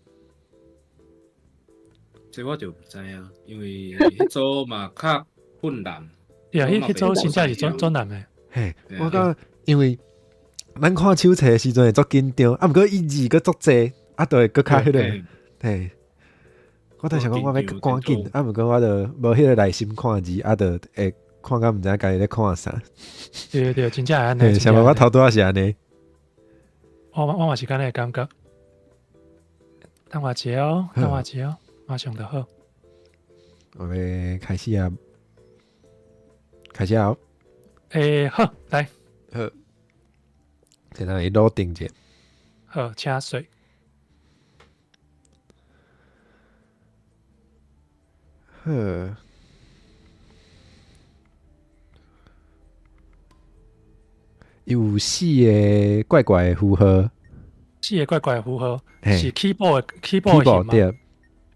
這我就毋知影，因為彼組嘛較困難。對啊，彼彼組真正是足足難的。嘿，我感覺因為咱看手冊的時陣會足緊張，啊，毋過伊字閣足濟，啊，就會閣較彼個。嘿，我就想講我欲趕緊，啊，毋過我就無彼個耐心看字，啊，就會看甲毋知影家己咧看啥。對對，真正會按呢。想無我頭拄仔是按呢。我嘛是按呢感覺。等我一下哦，等我一下哦，馬上就好。我們開始啊，開始啊。欸，好，來。好。現在伊老定者。好，請說。好。有四個怪怪的符號，四個怪怪的符號是 keyboard keyboard 對。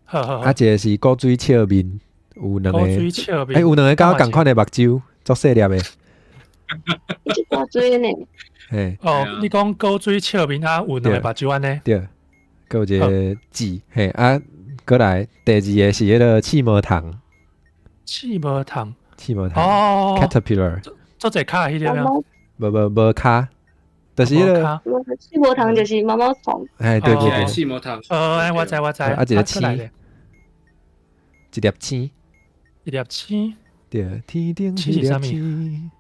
好好。啊，一個是古水笑面，有兩個。古水笑面。欸，有兩個佮我仝款的目睭，足細粒的。你古水呢？嘿。哦，你講古水笑面啊，有兩個目睭按呢？對。閣有一個字，嘿啊，閣來第二個是彼個刺毛蟲。刺毛蟲。刺毛蟲。哦。 Caterpillar。做一跤彼個。無無無跤，就是彼個。刺毛蟲就是毛毛蟲。哎，對對對。刺毛蟲。哦，我知我知。啊，一個星，一粒星，一粒星。對，天頂一粒星，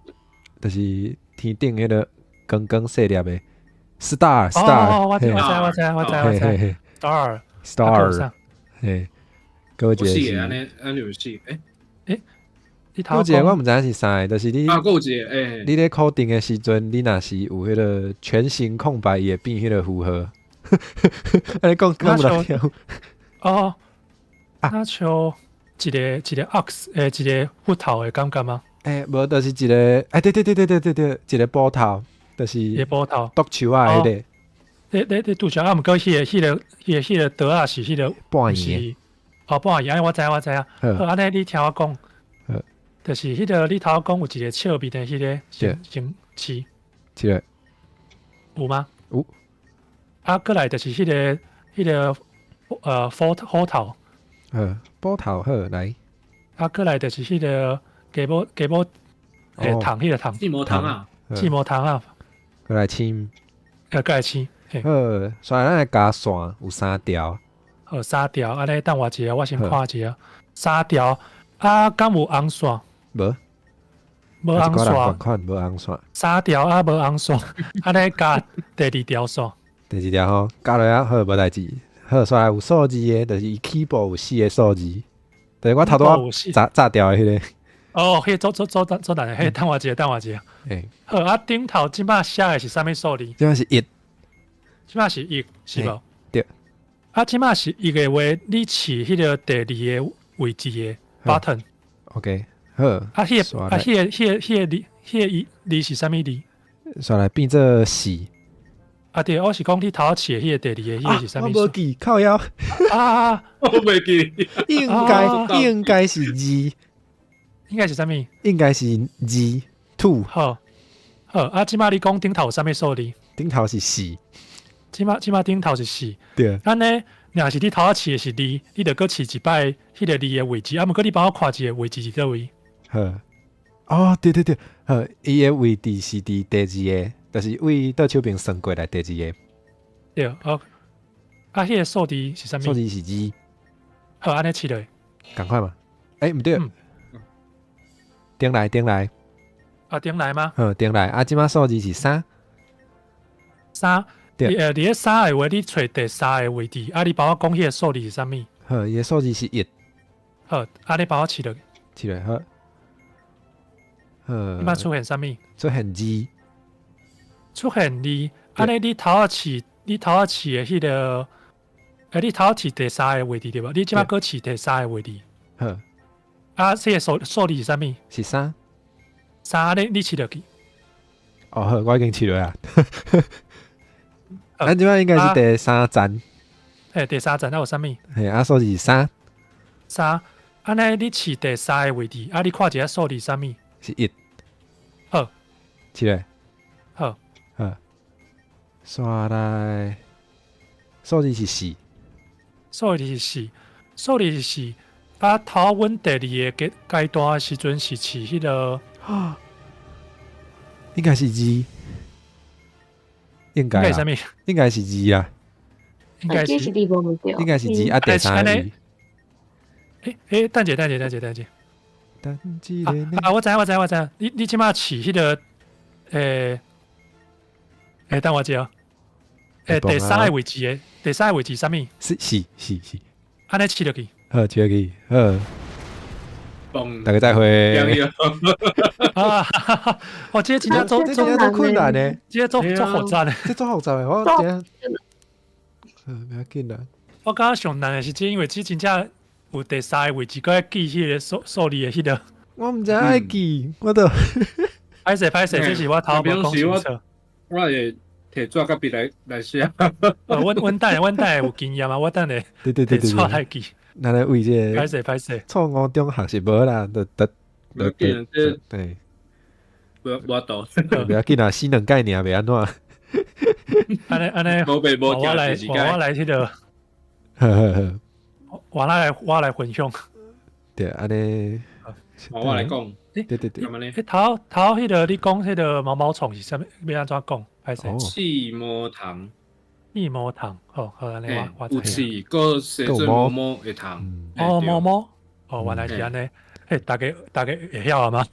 就是天頂彼個光光細粒的 star star。哦，我知我知我知我知我知。star star。嘿，閣有一個是。按呢按呢有四，欸欸。閣有一個我毋知影是啥，就是你，啊，閣有一個，欸，你咧考定的時陣，你若是有彼個全形空白，伊會變彼個符號。按呢講敢有人聽？哦，啊，像一個一個 ox，欸，一個斧頭的感覺嗎？欸，無，就是一個，欸，對對對對對對對，一個斧頭，就是一個斧頭，剁樹仔彼個。你你你拄著啊，毋過彼個彼個彼個彼個刀仔是彼個半圓。哦，半圓，我知我知啊。好，按呢你聽我講。就是彼個你頭講有一個笑面的彼個星星是，有嗎？有。啊，閣來就是彼個彼個斧斧頭。斧頭好來。啊，閣來就是彼個雞母雞母欸蟲彼個蟲。刺毛蟲啊！刺毛蟲啊！閣來星。閣來星。好，所以咱來加線有三條。好，三條，按呢等我一下，我先看一下。三條啊，敢有紅線？無，無紅線，款無紅線。三條啊，無紅線，按呢加第二條線。第二條吼，加落啊好，無代誌。好，煞來有數字的，就是伊起步有四個數字。就是我頭拄仔炸炸掉的彼個。哦，彼個做做做做難的，彼個等我一下，等我一下。欸。好，啊，頂頭這擺寫的是啥物數字？這擺是一。這擺是一，是無？對。啊，這擺是一的話，你試彼個第二個位置的 button。 OK。好，啊，彼個啊，彼個彼個彼個字，彼個字是啥物字？煞來變做四。啊對，我是講你頭試的彼個第二個，彼個是啥物？我無記，靠腰。啊，我袂記。應該應該是二，應該是啥物？應該是二 two。好，好，啊，這擺你講頂頭有啥物數字？頂頭是四。這擺這擺頂頭是四。對。按呢，若是你頭仔試的是二，你著閣試一擺彼個二的位置。啊，毋過你幫我看一下位置佇佗位？好，哦，對對對，好，伊的位置是佇第二個，就是位倒手邊算過來第二個。對，好。啊，彼個數字是啥物？數字是二。好，按呢試落。仝款嘛？欸，毋對，頂來頂來。啊，頂來嗎？好，頂來。啊，這擺數字是三。三。對。佇咧三的話，你揣第三個位置。啊，你幫我講彼個數字是啥物？好，伊的數字是一。好，啊，你幫我試落。試落好。這擺出現啥物？出現二。出現二，按呢你頭仔試，你頭仔試的彼個，欸，你頭仔試第三個位置對無？你這擺閣試第三個位置。好。啊，這個數數字是啥物？是三。三，你你試落去。哦好，我已經試落啊。咱這擺應該是第三站。嘿，第三站啊有啥物？嘿，啊數字三。三，按呢你試第三个位置，啊你看一下數字啥物？是一。好。試咧。好。好。煞來，數字是四。數字是四，數字是四。啊，頭阮第二个階階段的時陣是試彼个，應該是二。應該啥物？應該是二啊。應該是應該是二啊，第三位。欸欸，等者，等者，等者，等者。等一下。啊，我知我知我知，你這擺試彼个，欸欸，等我一下。欸，第三个位置的，第三个位置啥物？是是是是。按呢試落去。好，試落去，好。大家再會。啊，哦，這個真正做這真正做困難呢，這個做做複雜呢，這做複雜的，我真。嗯，不要緊啦。我感覺上難的是這，因為這真正有第三个位置，閣愛記彼个數數字的彼个。我毋知愛記，我都。歹勢歹勢，這是我頭無講清楚。我會提紙佮筆來來寫。阮阮等下阮等下有經驗啊，我等下對對對對，紙來記。咱來為這個歹勢歹勢，錯誤中學習無啦，就得得對對。無無度。不要緊啊，死兩屆爾袂按怎。按呢按呢，無白無我來我來彼个。呵呵呵。我來分享。對，按呢。我來講。對對對。欸，頭頭彼个你講彼个毛毛蟲是啥物？欲按怎講？歹勢。刺毛蟲。刺毛蟲，好，好，按呢我有刺，閣生做毛毛的蟲。哦，毛毛，哦，原來是按呢。嘿，大家大家會曉啊嗎？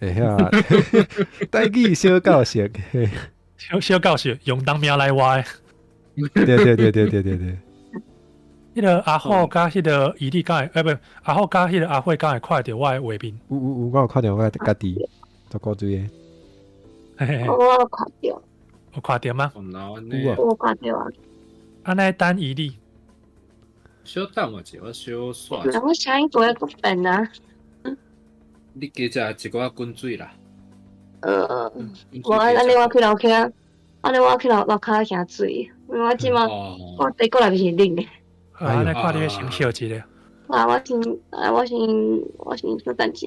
會曉啊。台語小教室。小小教室用當命來活的。對對對對對對對。彼个阿虎佮彼个伊利敢會，欸，不，阿虎佮彼个阿慧敢會看著我的畫面？有有有，我有看著我家己，足古錐的。我有看著。有看著嗎？有啊，我看著啊。按呢等伊利。小等我一下，我小刷。我聲音不會閣變啊。你加食一寡滾水啦。無按呢我去樓跤，按呢我去樓樓跤行水，因為我這馬我底褲內面是冷的。按呢看你欲先歇一下。啊，我先，啊，我先，我先小等一下。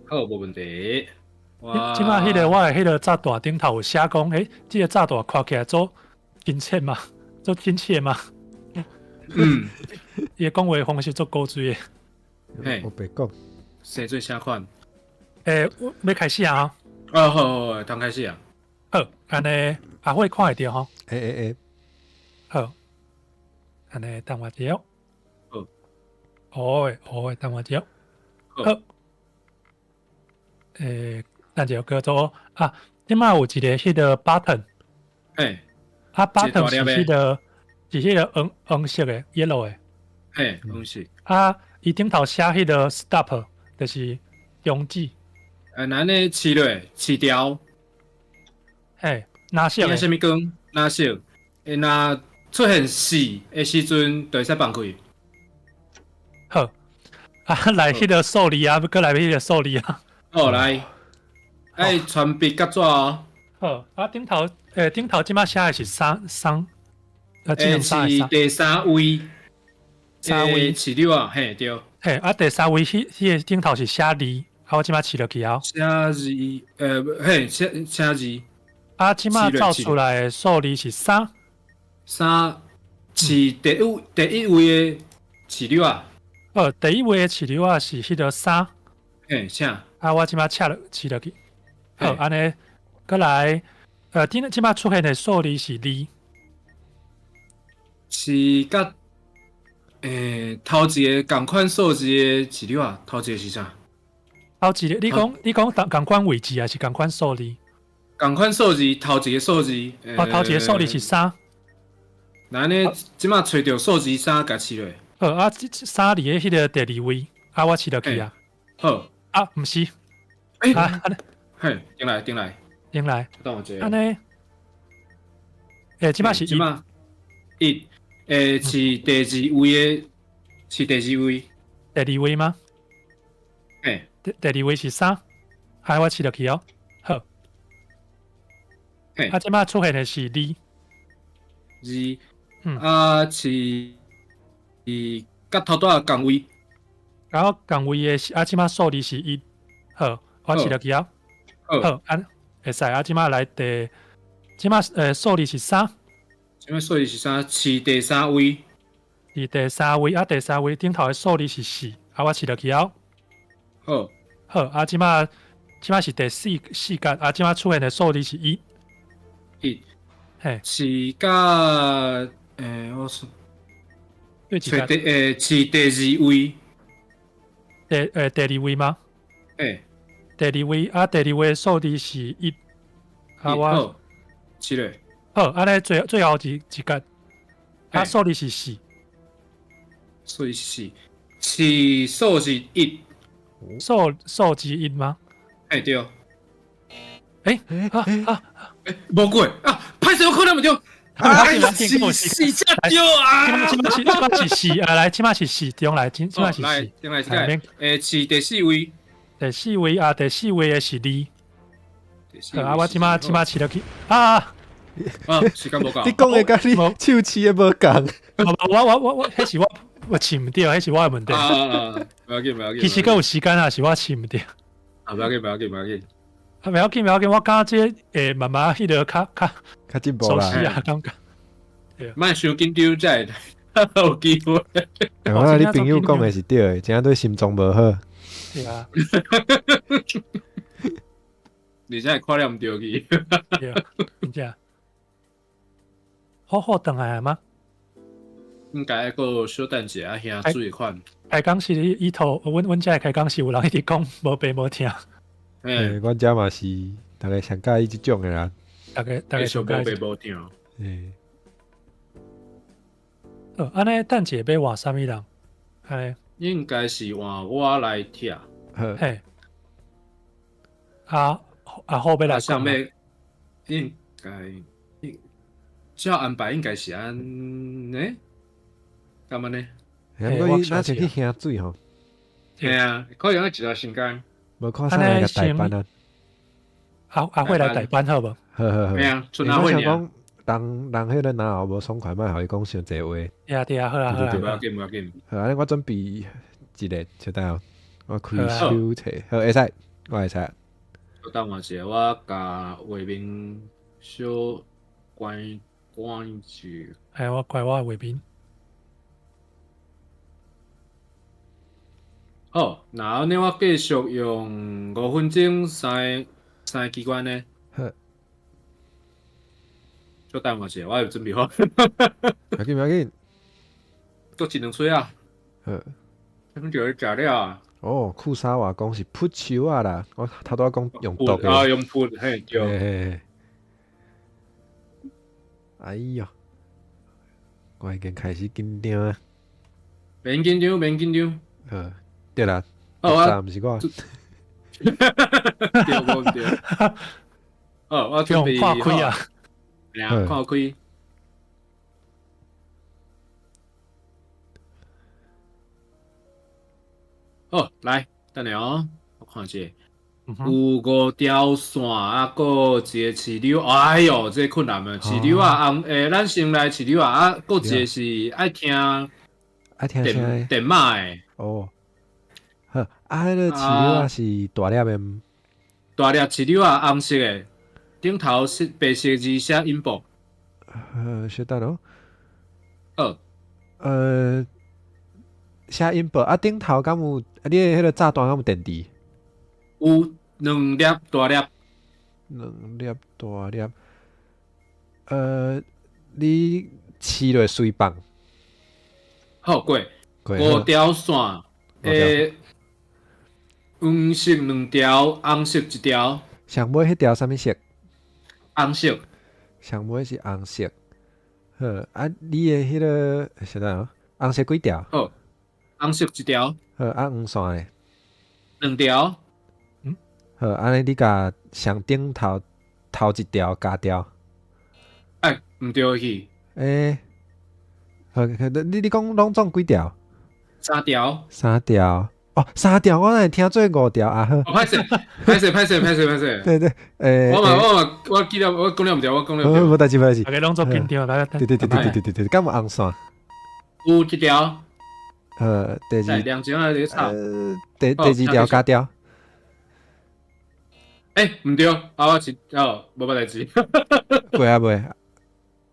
好，無問題。這馬彼个我的彼个炸彈頂頭有寫講，欸，這个炸彈看起來足親切嘛，足親切嘛。嗯，伊的講話方式足古錐的。嘿，我白講。生做啥款？欸，欲開始啊！哦，好，好，通開始啊。好，按呢阿慧看會著吼。欸欸欸。好，按呢等我一下。好。好，好，等我一下。好。欸，等一下叫做啊，這馬有一个彼个 button。嘿。啊，button 是彼个是彼个黃黃色的 yellow 的。嘿，黃色。啊，伊頂頭寫彼个 stop，就是終止。欸，那按呢試落，試掉。嘿，藍色的。啥物光？藍色。欸，若出現四的時陣，就會使放開。好。啊，來彼个數字啊，閣來彼个數字啊。好，來。愛傳筆佮紙哦。好，啊，頂頭，欸，頂頭這馬寫的是三三，啊，欸，是第三位。三位飼料啊，嘿，對。嘿，啊，第三位彼彼个頂頭是寫二，啊，我這馬試落去啊。寫二，嘿，寫寫二。啊，這馬走出來的數字是三。三是第一位的飼料啊。第一位的飼料啊是彼个三。嘿，請。啊，我這馬切落試落去。好，按呢，閣來，頂這馬出現的數字是二。是佮，欸，頭一个仝款數字的飼料啊，頭一個是啥？頭一個，你講仝款位置還是仝款數字？仝款數字，頭一個數字。哦，頭一個數字是三。那按呢，這馬揣著數字三，共試落。好，啊，這三佇咧彼个第二位，啊，我試落去啊。好。啊，毋是。欸，啊，按呢。嘿，轉來轉來。轉來。等我一下。按呢。欸，這馬是一。一，欸，是第二位的，是第二位。第二位嗎？嘿。第二位是三，啊，我試落去哦。好。嘿。啊，這馬出現的是二。二，啊飼佮頭拄仔仝位，然後仝位的是啊，這馬數字是一，好，我飼落去啊，好，按會使啊，這馬來第，這馬數字是三，這馬數字是三，飼第三位，佇第三位啊，第三位頂頭的數字是四，啊，我飼落去啊，好，好，啊，這馬是第四格，啊，這馬出現的數字是一，一，嘿，飼佮我說，揣第飼第二位，第二位嗎？欸，第二位啊，第二位數字是一，啊我，是咧，好，按呢最後一格，啊數字是四，數字是四，飼數字一，數字一嗎？欸對，欸啊無過啊，歹勢我看了毋對。啊！四四隻對啊！這馬是四啊，來，這馬是四中來，這馬是四，中來這個，飼第四位，第四位啊，第四位的是二，啊，我這馬飼落去啊啊，時間無夠，你講的佮你手飼的無仝，我，彼是我飼毋對，彼是我的問題。啊，無要緊，無要緊。其實閣有時間啊，是我飼毋對。啊，無要緊，無要緊，無要緊。啊，袂要緊，袂要緊，我感覺這會慢慢彼個較較進步啦。熟悉啊，感覺。莫傷緊張才會有機會。我你朋友講的是對的，真正對心臟無好。對啊。而且會看了毋對去。對，真正。好好轉來嗎？應該閣小等一下，兄注意看。開講時伊頭，阮遮開講時有人一直講無白無聽。欸，阮遮嘛是，大概上佮意這種的啦。大概上無白無聽。欸。按呢等一下欲換啥物人？按呢應該是換我來拆。嘿。啊啊好，欲來啥物？應該照安排應該是按呢？幹嘛呢？欸，我咱先去兄水吼。嘿啊，可能愛一段時間。無看啥來共代班啊？阿慧來代班好無？好好好。嘿啊，剩阿慧我想講，人彼個若有無爽快，莫予伊講傷濟話。對啊對啊，好啊好啊。無要緊無要緊。好，按呢我準備一个，小等我開手提，好會使，我會使。小等我一下，我共畫面小關關住。哎，我關我畫面。好，那按呢我繼續用5分鐘三个機關呢。好。小等我一下，我有準備好。無要緊，無要緊。閣一兩喙啊。好。咁就去食了啊。哦，庫沙瓦講是噗樹仔啦，我頭拄仔講用毒的。啊，用噗，嘿，對。嘿。哎喲，我已經開始緊張啊。免緊張，免緊張。好，對啦。哦，啊，毋是我。對，無對。哦，我準備看開啊。看開。好，來，等下哦，我看一下，有五條線啊，閣一个飼料，哎喲，這個困難啊！飼料啊，紅，咱先來飼料啊，啊，閣一個是愛聽，愛聽啥？電馬的。哦，好，啊，彼个飼料啊是大粒的。大粒飼料啊，紅色的，頂頭是白色字寫音符。小等哦。好。寫音符啊，頂頭敢有？啊，你的彼個炸彈敢有電池？有兩粒大粒。兩粒大粒。你飼落隨放。好，過。五條線，黃色兩條，紅色一條。上尾彼條啥物色？紅色。上尾是紅色。好，啊，你的彼個啥哦？紅色幾條？好，紅色一條。好，啊，黃線咧？兩條。嗯。好，按呢你共上頂頭頭一條加掉。哎，毋對去。欸，好，你講攏總幾條？三條。三條。哦，三條我來聽做五條啊好。哦，歹勢，歹勢，歹勢，歹勢，歹勢。對對，我嘛我嘛我記得我講了毋對，我講了毋對。無代誌無代誌。大家攏做緊張，來。對對對對對對對，敢有紅線？有一條。第二。兩條啊，咧吵。第二條加條。欸，毋對，啊我是哦，無代誌。過啊未？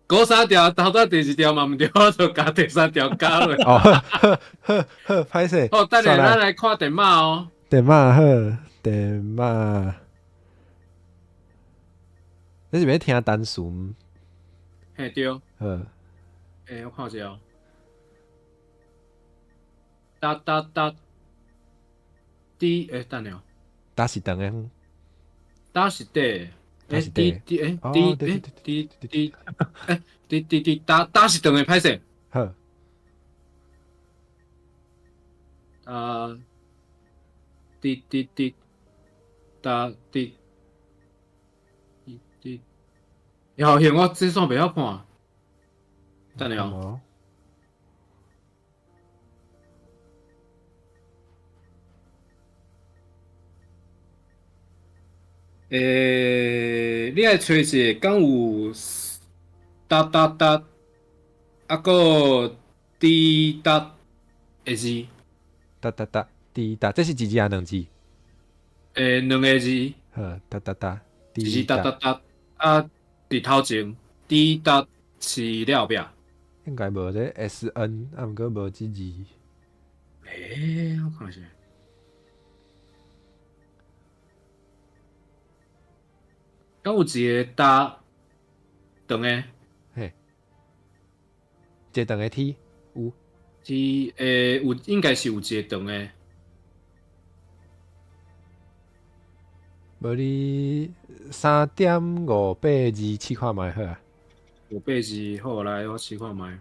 嗰三條，頭拄第二條嘛毋對，我就加第三條加落。哦，好，好，好，歹勢。好，等下咱來看電馬哦。電馬好，電馬。你是欲聽單詞？嘿對。好。欸，我看一下哦。噠噠噠。D，欸，等下。噠是長的。噠是短。欸 D D 欸 D 欸 D D 欸 D D D 打打是長的歹勢。好。啊 D D D 打 D D D，好像我這線袂曉看。等下哦。欸，你愛揣一個敢有噠噠噠，啊閣 D 噠的字。噠噠噠 D 噠，這是一字抑兩字？欸，兩個字。好，噠噠噠，一字噠噠噠，啊，佇頭前 D 噠是了後壁。應該無這 S N，啊毋過無這字。欸，我看一下。敢有一個搭長的？嘿，一個長的 T 有。 T 欸，有應該是有一個長的。無你3.582試看覓好啊。582好，來我試看覓。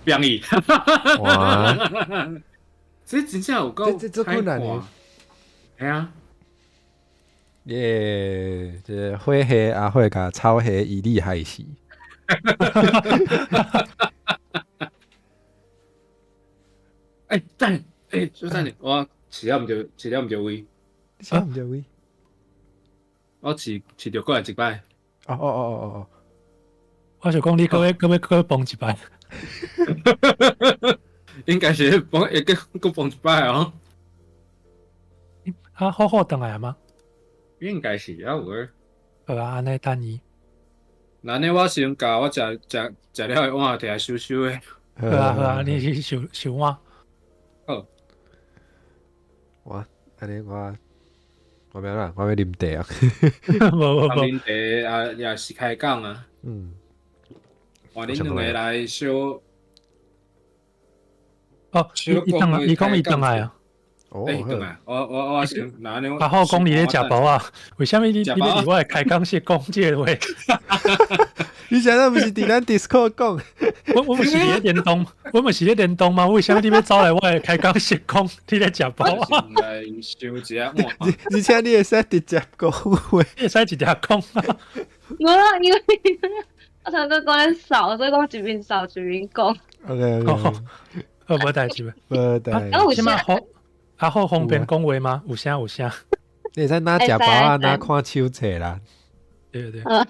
變伊。哇！這真正有夠這這困難的。嘿啊。耶！這個火系阿火共草系伊利害死。欸，等，欸，小等下，我飼了毋著，飼了毋著位。飼毋著位。我飼飼著過來一擺。哦哦哦哦哦。我想講你閣欲閣欲閣欲崩一擺。應該是崩，會閣閣崩一擺哦。啊，好好轉來嗎？應該是啊，有誒。好啊，按呢等伊。那呢，我先共我食食食了的碗摕來收收的。好啊好啊，你去收收碗。好。我按呢我我欲按怎？我欲啉茶啊。無無無。啉茶啊，也是開講啊。嗯。換恁兩個來小。哦，伊轉來，伊講伊轉來啊。欸，轉來，我我先拿呢。阿好講你咧食飽啊？為啥物你你欲佇我的開講室講這個話？你現在毋是佇咱 Discord 講？我我毋是佇咧聯動，我毋是咧聯動嗎？為啥物你欲走來我的開講室講你咧食飽啊？來收一下碗。而且你會使直接講話，你會使直接講啊？無啦，因為我頭拄講咧掃，所以講一邊掃一邊講。 OK OK，好，無代誌，無代誌。這馬好。阿好方便講話嗎？有聲有聲。你會使若食飽啊，若看手冊啦。對對。啊！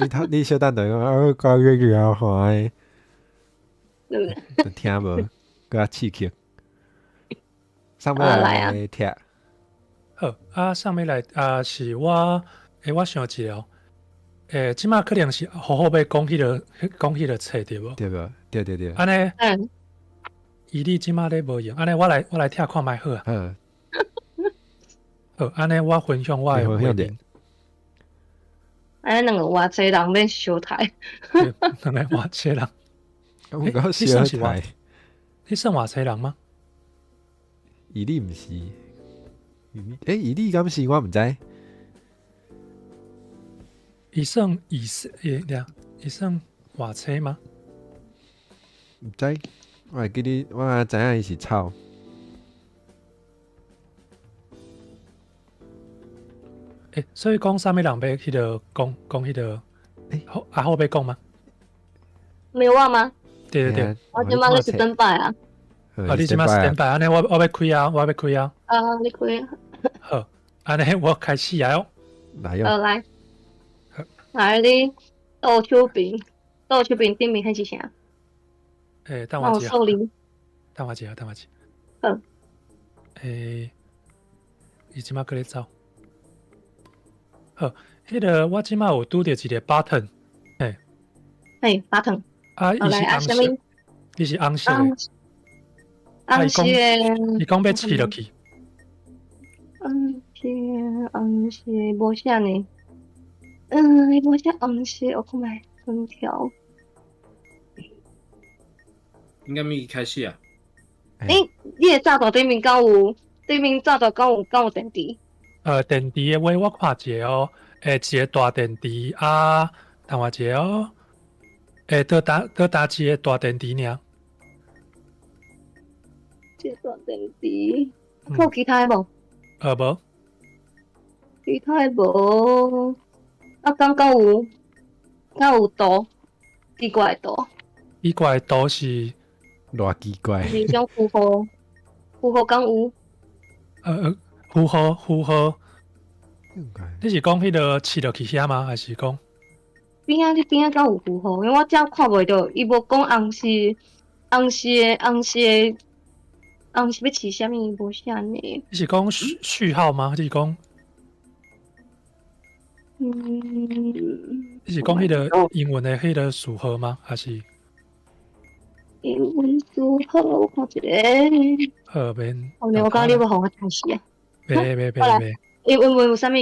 你頭你小等下講，啊，講個句啊，看的，聽無？閣較刺激。上尾來聽。好啊，上尾來啊，是我，欸，我想一下哦。欸，這馬可能是好好欲講彼个，講彼个冊對無？對無？對對對。按呢。嗯。伊你這馬咧無閒，按呢我來我來聽看覓好啊。嗯。好，按呢我分享我的畫面。按呢兩個偌濟人欲相刣。兩个偌濟人。欸，你算是偌？你算偌濟人嗎？伊你毋是？欸，伊你敢是？我毋知。伊算伊算欸，伊算偌濟嗎？毋知。我會記得，我知影伊是草。欸，所以講啥物人欲彼个講講彼个？欸，阿好欲講嗎？沒有我嗎？對對對，我這馬咧是轉擺啊。啊，你這馬 stand by，按呢我欲開啊，我欲開啊。啊，你開。好，按呢我開始啊。來喲。好來。來，你倒手邊，倒手邊頂面彼是啥？欸，等我一下。等我一下，等我一下。好。欸，伊這馬閣咧走。好，彼个我這馬有拄著一个 button，嘿。嘿，button。啊，伊是紅色，伊是紅色的。紅色的。伊講欲試落去。紅色，紅色，無寫呢。嗯，伊無寫紅色，我看覓分條。應該未開始啊？欸，你的閘單頂面敢有？頂面閘單敢有電池？電池的話，我看一下哦。欸，一个大電池啊，等我一下哦。欸，倒搭倒搭一个大電池爾。一个大電池，閣有其他的無？無。其他的無。啊，敢有？敢有圖？奇怪的圖。奇怪的圖是？偌奇怪。是種符號，符號敢有？符號符號。你是講彼个試落去遐嗎？還是講？邊仔你邊仔敢有符號？因為我遮看袂著，伊無講紅色，紅色的紅色的紅色欲試啥物？無寫呢。你是講序號嗎？你是講？嗯。你是講彼个英文的彼个序號嗎？還是？英文序號，我看一下。好，免。哦，我感覺你欲予我提示啊。袂袂袂袂。英文有啥物？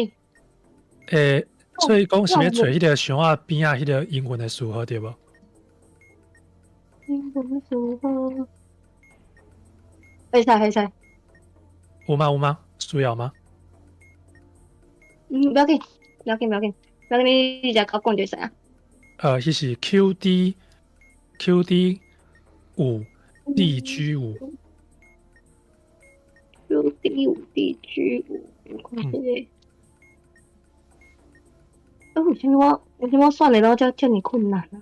欸，所以講是欲揣彼个箱仔邊仔彼个英文的序號對無？英文序號，會使會使。有嗎有嗎？需要嗎？嗯，不要緊，不要緊，不要緊，不要緊，你直接講就會使啊。彼是 QD 5 DG 5。 QD 5 DG 5，我看一下。啊，為啥物我算的攏遮爾困難啊？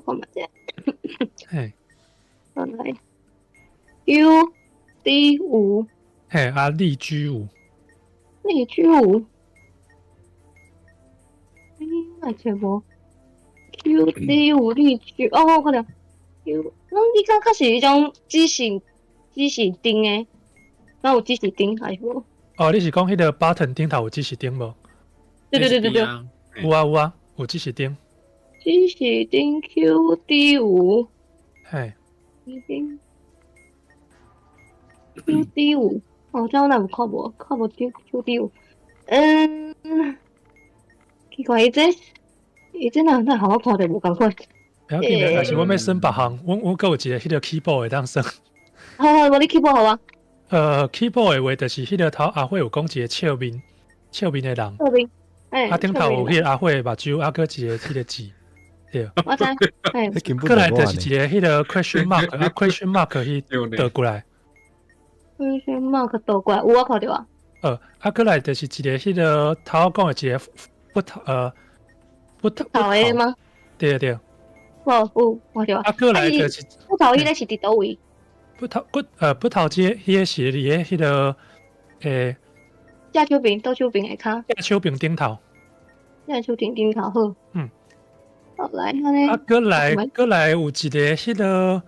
我看覓者。嘿。好來，QD 5。嘿，啊，DG 5。 DG 5。欸，哪會揣無？QD 5 DG，哦，我看著。Q，攏你感覺是彼種指示燈的，敢有指示燈還是無？哦，你是講彼個 button 頂頭有指示燈無？對對對對對。有啊有啊，有指示燈。指示燈 QD 5。嘿。指 QD 5，哦，這我哪有看無？看無著 QD 5。嗯，奇怪，伊這哪予我看著無仝款？不要緊，但是我欲算別項，我閣有一个彼个 keyboard 會當算。好好，無你 keyboard 予我。Keyboard 的話，就是彼个頭阿慧有講一个笑面，笑面的人。笑面，欸。啊，頂頭有彼个阿慧的目睭，啊，閣一个彼个字，對。我知，欸。過來就是一个彼个 question mark，啊，question mark 彼倒過來。 question mark 倒過來，有我看著啊。啊，過來就是一个彼个頭講的一個不頭，不頭。頭的嗎？對對。有有看著啊。啊，過來就是不頭彼个是佇佗位？不頭骨不頭這彼个是佇咧彼个欸。正手邊，倒手邊下跤。正手邊頂頭。正手邊頂頭好。嗯。好來，按呢。啊，閣來有一个彼个，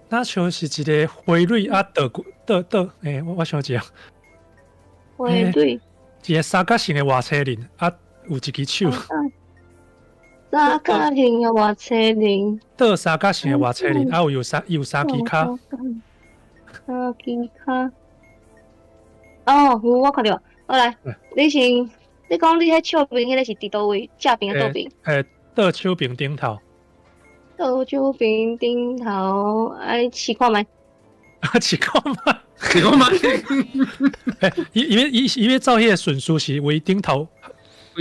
若像是一个花蕊啊，倒過倒倒，欸，我想一下。花蕊。一个三角形的外星人啊，有一支手。三角形的外星人。倒三角形的外星人，啊有三支跤。三支跤。哦，有我看著。好來，你先，你講你彼笑面彼个是佇佗位？正邊還倒邊？欸，倒手邊頂頭。倒手邊頂頭，愛試看覓？啊，試看覓？試看覓？欸，伊欲走彼个順序是為頂頭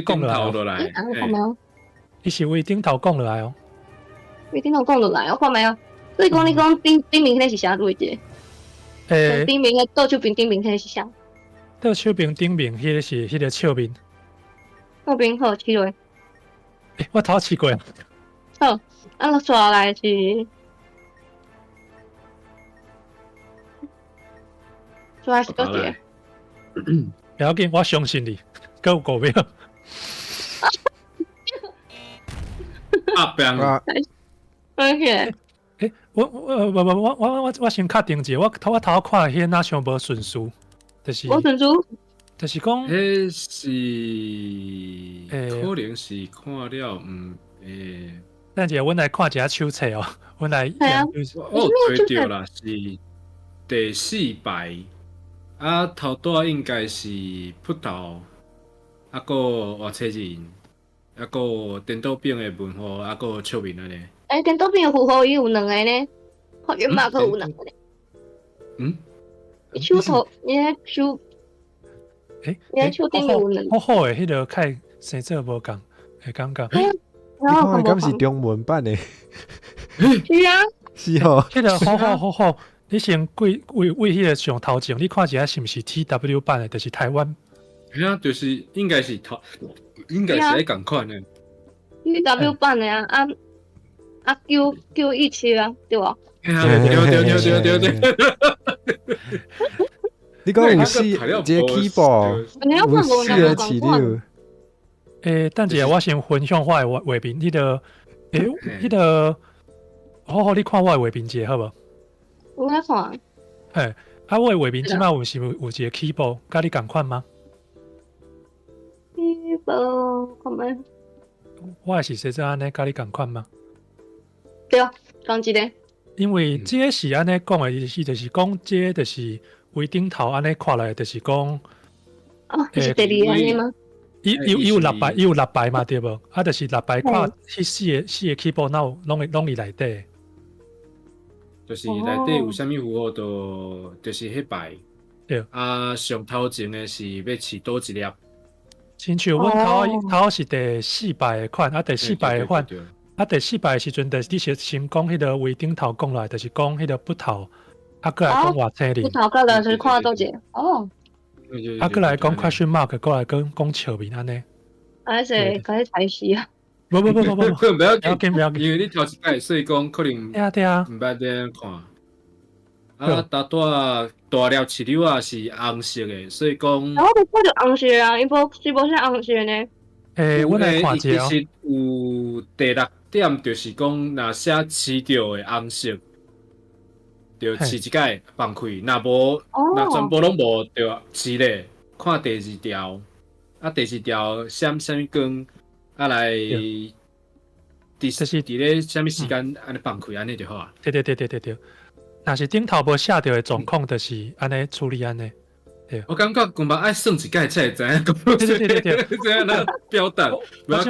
講落來。伊是為頂頭講落來哦。為頂頭講落來，我看覓啊？所以講你講頂面彼個是啥位置？欸，頂面的倒手邊頂面彼個是啥？倒手邊頂面彼個是彼個笑面。笑面好，試落。欸，我頭試過。好，啊，煞來是，煞來是佗一個？不要緊，我相信你，閣有5秒。啊，變。 OK。欸，我我我我我我我先確定一下，我頭看彼若像無順序，就是無順序，就是講，彼是，可能是看了，欸。等下，阮來看一下手冊哦，阮來研究。我有揣著啦，是第四排，啊，頭拄應該是葡萄，啊，閣外星人，啊，閣顛倒餅的文化，啊，閣笑面按呢。欸，顛倒餅的符號伊有兩个呢，看原碼閣有兩个呢。嗯？手頭，你彼手，欸，你彼手頂有兩。好好的，彼个較生做無仝的感覺。你看敢是中文版的？是啊。是哦。彼个好好好好，你先跪位位彼个上头前，你看一下是毋是 TW 版的，就是台灣。嘿啊，就是應該是頭，應該是愛仝款的。 TW 版的啊啊啊997啊，對無？對對對對對對。你講有四一個 keyboard，有四個起溜。欸，等一下，我先分享我的畫面，彼个，欸，彼个，好好，你看我的畫面一下好無？我來看。嘿，啊，我的畫面這擺有是有一個 keyboard，佮你仝款嗎？keyboard，看覓？我的是設做按呢，佮你仝款嗎？對啊，仝一个。因為這个是按呢講的意思，就是講這个就是圍頂頭按呢看來，就是講，哦，是第二按呢嗎？伊有六排，伊有六排嘛，對無？啊，就是六排看，彼四個 keyboard 哪有攏會攏佇內底，就是內底有啥物符號，就是彼排。對。啊，上頭前的是欲飼佗一粒。親像阮頭是第四排的款，啊，第四排的款，啊，第四排的時陣，就是你先先講彼个圍頂頭講來，就是講彼个骨頭，啊，閣來講外星人。骨頭閣來是看佗一个？哦。啊，閣來講 question mark，閣來講講笑面按呢。啊，是開始猜死啊！無無無無無，不要緊，不要緊，因為你頭一擺，所以講可能對啊對啊，毋捌這樣看。啊，大大大粒飼料啊是紅色的，所以講。我無看著紅色啊，伊無是無啥紅色呢。欸，我來看一下。其實有第六點，就是講若寫飼著的紅色。就飼一擺放開，若無，若全部攏無，就飼咧。看第二條，啊，第二條閃啥物光，啊來，佇咧啥物時間按呢放開，按呢就好啊。對對對對對對，若是頂頭無寫著的狀況，就是按呢處理按呢。對。我感覺恐怕愛算一擺才會知影。對對對對對，這樣咱表達。我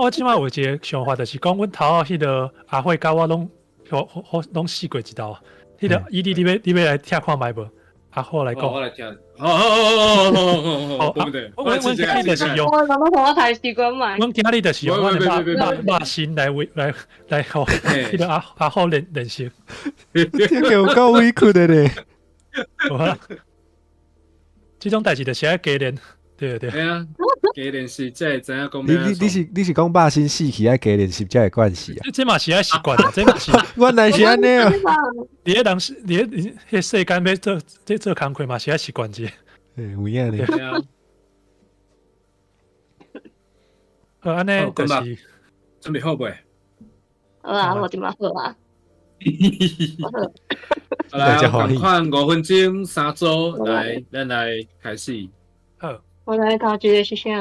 這擺有一個想法，就是講阮頭彼个阿慧佮我攏好攏試過一道。彼个伊你欲來聽看覓無？阿虎來講。我來聽。好好好好好好好。對不對？阮今日就是用。我諗我睇習慣買。阮今日就是用阮的肉身來為來來予彼个阿虎練練習。這個有夠委屈的咧。無啦。這種代誌就是愛加練，對對。對啊，加練習才會知影講。你是講肉身死去愛加練習才會慣勢啊？這嘛是愛習慣啊，這嘛是。原來是按呢啊！佇咧人佇咧彼世間欲做這做工課嘛是愛習慣者。欸，有影咧。好，按呢就是準備好未？好啊，我這馬好啊。好來，仝款5分鐘三組，來，咱來開始。好。我來頭一個是啥？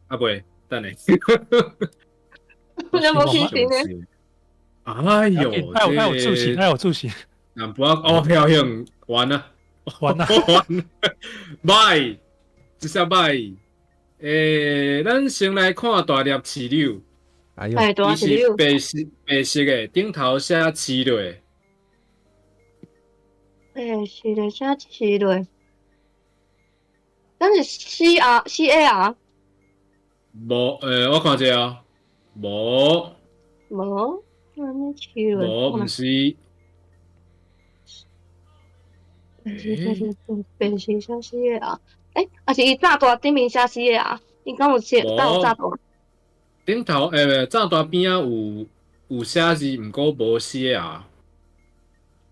啊袂，等下。我無信心呢。哎呦，愛有自信，愛有自信。那不要哦，曉曉完了，完了，完了，歹，這下歹。欸，咱先來看大粒飼料。哎呦，伊是白色白色的，頂頭寫飼落。白色的寫飼落。咱是 C R C A R。無，我看一下哦，無。無，按呢飼落。無，毋是。白色白色寫 C A R，欸，抑是伊炸大頂面寫 C A R，伊敢有寫？敢有炸大？頂頭閘單邊仔有寫字，毋過無寫啊。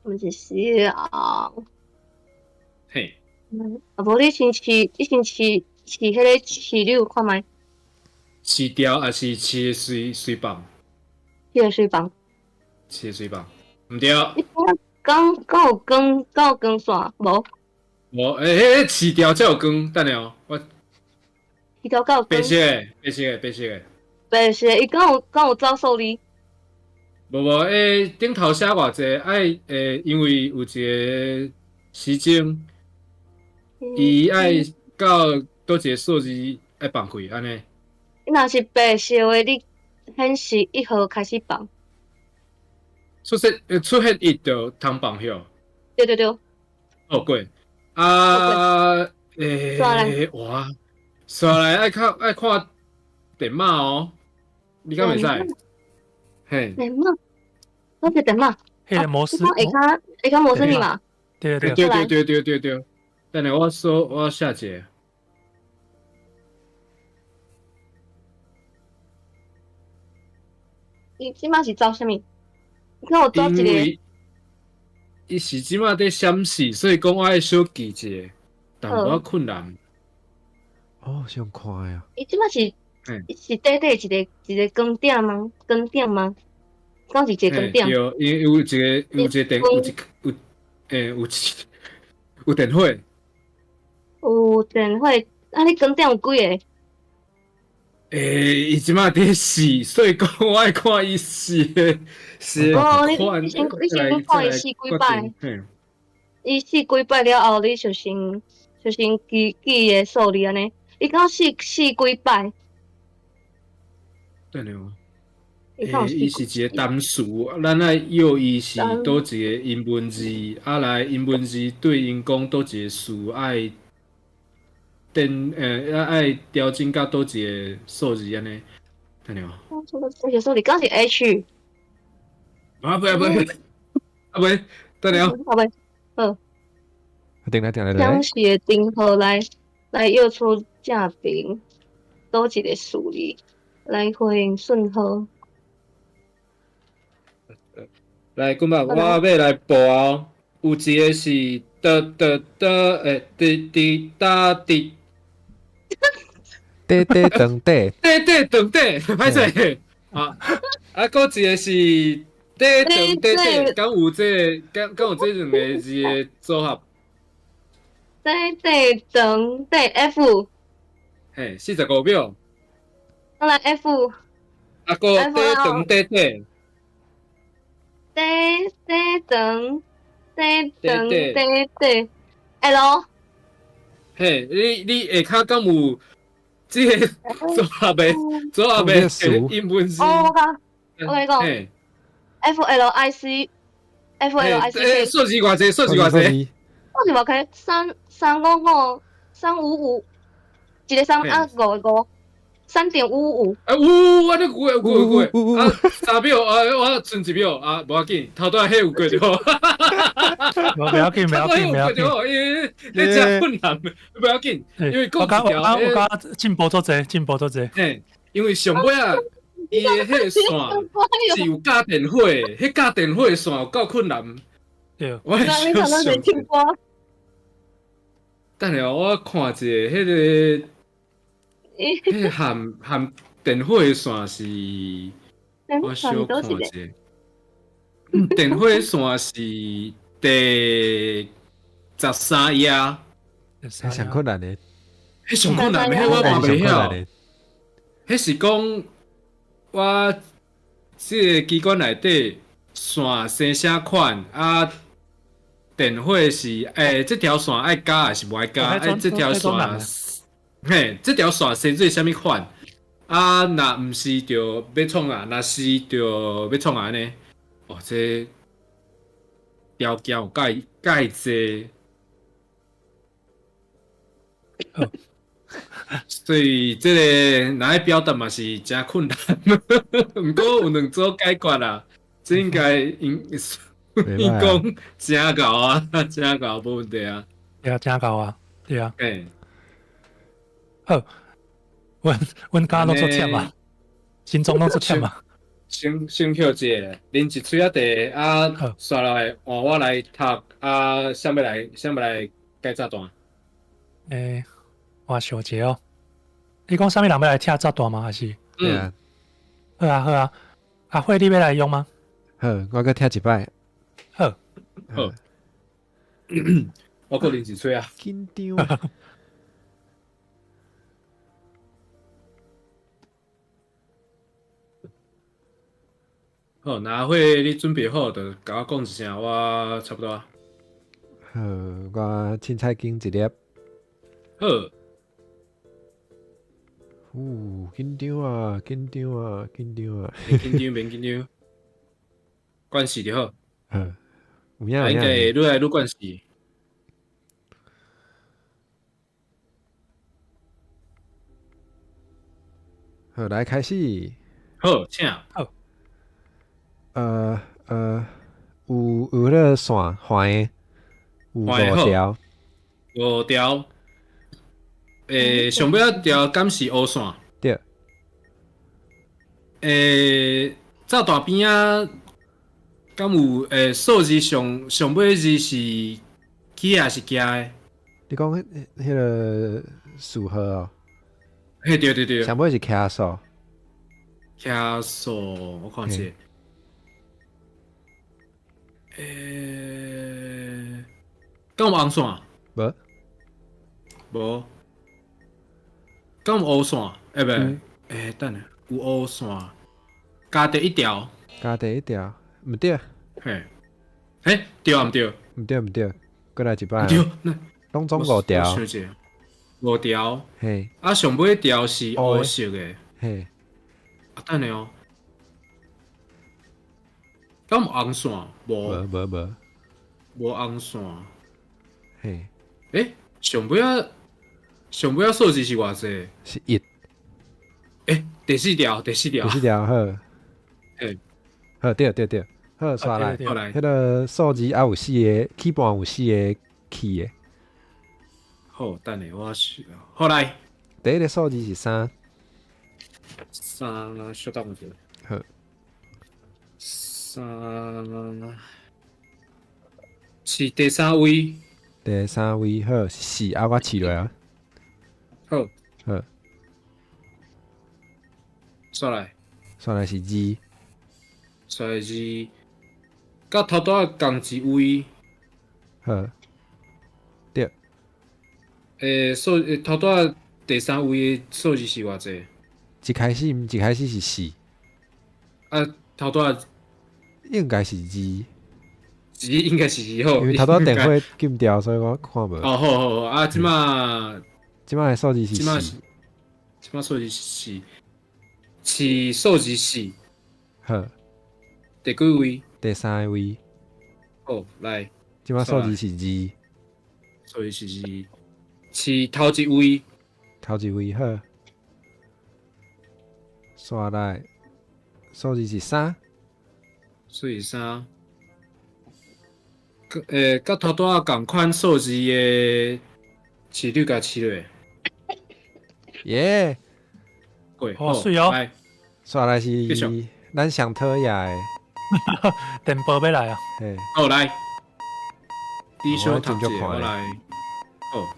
毋是寫啊。嘿。啊，無你先試，你先試試彼个試溜看覓。試調抑是試隨隨放？試隨放。試隨放，毋對。你敢敢有光，敢有光線無？無，欸，迄個飼調才有光，等下哦，我。飼調敢有光？白色的，白色的，白色的。白色，伊敢有走數字？無無，欸，頂頭寫偌濟，愛欸，因為有一個時鐘，伊愛到佗一個數字愛放開，按呢。你若是白色的，你顯示1號開始放。出現1就通放許。對對對。哦，過。啊，欸，哇，煞來愛看愛看電碼哦，你敢袂使？嘿。電碼，我是電碼。彼個模式。下跤下跤模式密碼。對對對對對對對對。等下我說我寫一下。伊這擺是走啥物？你看我走一个。伊是這擺佇閃示，所以講我愛小記一下，淡薄仔困難。哦，上快啊！伊這擺是是短短一个一个光點嗎？光點嗎？敢是一個光點？對，伊有一個有一個電有一有欸有有電火。有電火，啊！你光點有幾个？欸，伊這擺佇試，所以講我愛看伊試的試的哦，你你先你先看伊試幾擺，伊試幾擺了後，你就先就先記記伊的數字按呢。伊敢試試幾擺？等下哦，欸，伊是一個單詞，咱愛約伊是佗一個英文字，啊來英文字對應講佗一個詞愛。電愛調整到佗一個數字按呢？等下哦。這個數字敢是 H？啊不不啊不，等下哦。啊袂，好。定來定來來。相似的燈號來來約出正邊佗一個數字來回應訊號。來，今仔我欲來報哦，有一個是的的的，欸，滴滴答滴。短短長短，短短長短，歹勢啊！啊，閣一個是短長短短，敢有這個，敢敢有這兩個字的組合？短短長短 F，嘿，45秒。我來 F。啊，閣短長短短，短短長短長短短 L。嘿，你你下跤敢有？這個組合的組合的英文字。哦，我跟你講，F L I C F L I C。數字偌濟？數字偌濟？數字偌濟？三三五五三五五，一個三啊五個五，3.555。啊，有，我你過過過啊，3秒啊，我剩1秒啊，無要緊，頭拄仔彼有過著好。無要緊，無要緊，無要緊。因為你真困難，無要緊，因為我感我感覺進步足濟，進步足濟。嘿，因為上尾仔，伊的彼個線是有加電火的，彼加電火的線有夠困難。對。我小想。等下我看一下彼個。彼含含電火的線是，我小看一下。電火線是第13頁。彼上困難的，彼上困難的，彼我嘛袂曉。彼是講我這个機關內底線生啥款啊？電火是欸，這條線愛加還是無愛加？欸，這條線。嘿，這條線生做啥物款？啊，若毋是就欲創啊，若是就欲創啊按呢？哦，這條件有蓋蓋濟，所以這个若愛表達嘛是誠困難。毋過有兩組解決啦，這應該應應講誠𠢕啊，誠𠢕無問題啊。對啊，誠𠢕啊，對啊。欸。好，阮阮家攏做忝啊，心臟攏足忝啊！先休一下，啉一喙仔茶啊，煞落來換我來讀啊，啥欲來啥欲來改炸彈？欸，我想一下哦。你講啥物人欲來拆炸彈嗎？還是？嗯。好啊好啊，阿慧你欲來用嗎？好，我閣拆一擺。好。好。我閣啉一喙啊。緊張。好，那阿慧你準備好，就共我講一聲，我差不多。好，我凊彩揀一粒。好。嗚，緊張啊，緊張啊，緊張啊！免緊張，免緊張，關係就好。好，有影應該會愈來愈慣勢。好，來開始。好，請。好。有有彼个線橫的，有五條。五條。欸，上尾仔條敢是烏線？對。欸，炸彈邊仔敢有欸數字上上尾字是起還是加的？你講彼个數號哦？嘿，對對對。上尾是卡數。卡數，我看一下。欸，敢有紅線？無。無。敢有烏線？欸，袂，欸，等下，有烏線，加第一條。加第一條，毋對。嘿，欸，對啊，毋對。毋對毋對，閣來一擺。對，攏總五條。五條。嘿。啊，上尾一條是烏色的。嘿。啊，等下哦。敢有紅線？無。無無無。無紅線。嘿。欸，上尾仔。上尾仔數字是偌濟？是一。欸，第四條，第四條。第四條好。嘿。好，對對對，好，煞來。來。彼个數字猶有四个，起半有四个起的。好，等下我想，好來。第一个數字是三。三，小等一下。好。三，是第三位。第三位好，是四，啊，我試落啊。好，好，煞來，煞來是二，煞來是，佮頭拄仔仝一位。好，對。欸，數頭拄仔第三位的數字是偌濟？一開始，毋一開始是四。啊，頭拄仔應該是二。二應該是二好。因為頭拄仔電話禁掉，所以我看無。哦，好好好，啊，這馬。這擺的數字是四，這擺數字是四，是數字四。好，第幾位？第三位。好，來。這擺數字是二，數字是二，是頭一位。頭一位好。煞來，數字是三，數字三。欸，佮頭拄仔仝款數字的飼你共飼落。耶！哦，媠哦！煞來是咱上討厭的電報欲來啊！嘿，好來，你小讀者，我來。好。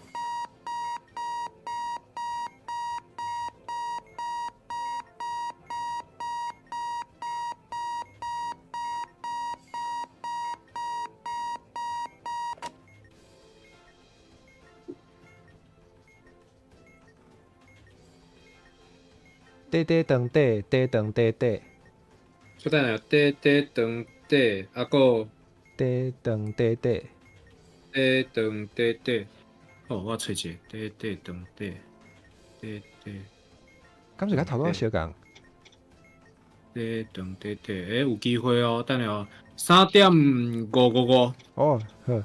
短短長短，短長短短。小等下，短短長短，啊閣短長短短，短長短短。好，我揣一下，短短長短，短短。敢是佮頭拄仔相仝？短長短短，欸，有機會哦，等下哦，3.555。哦，好。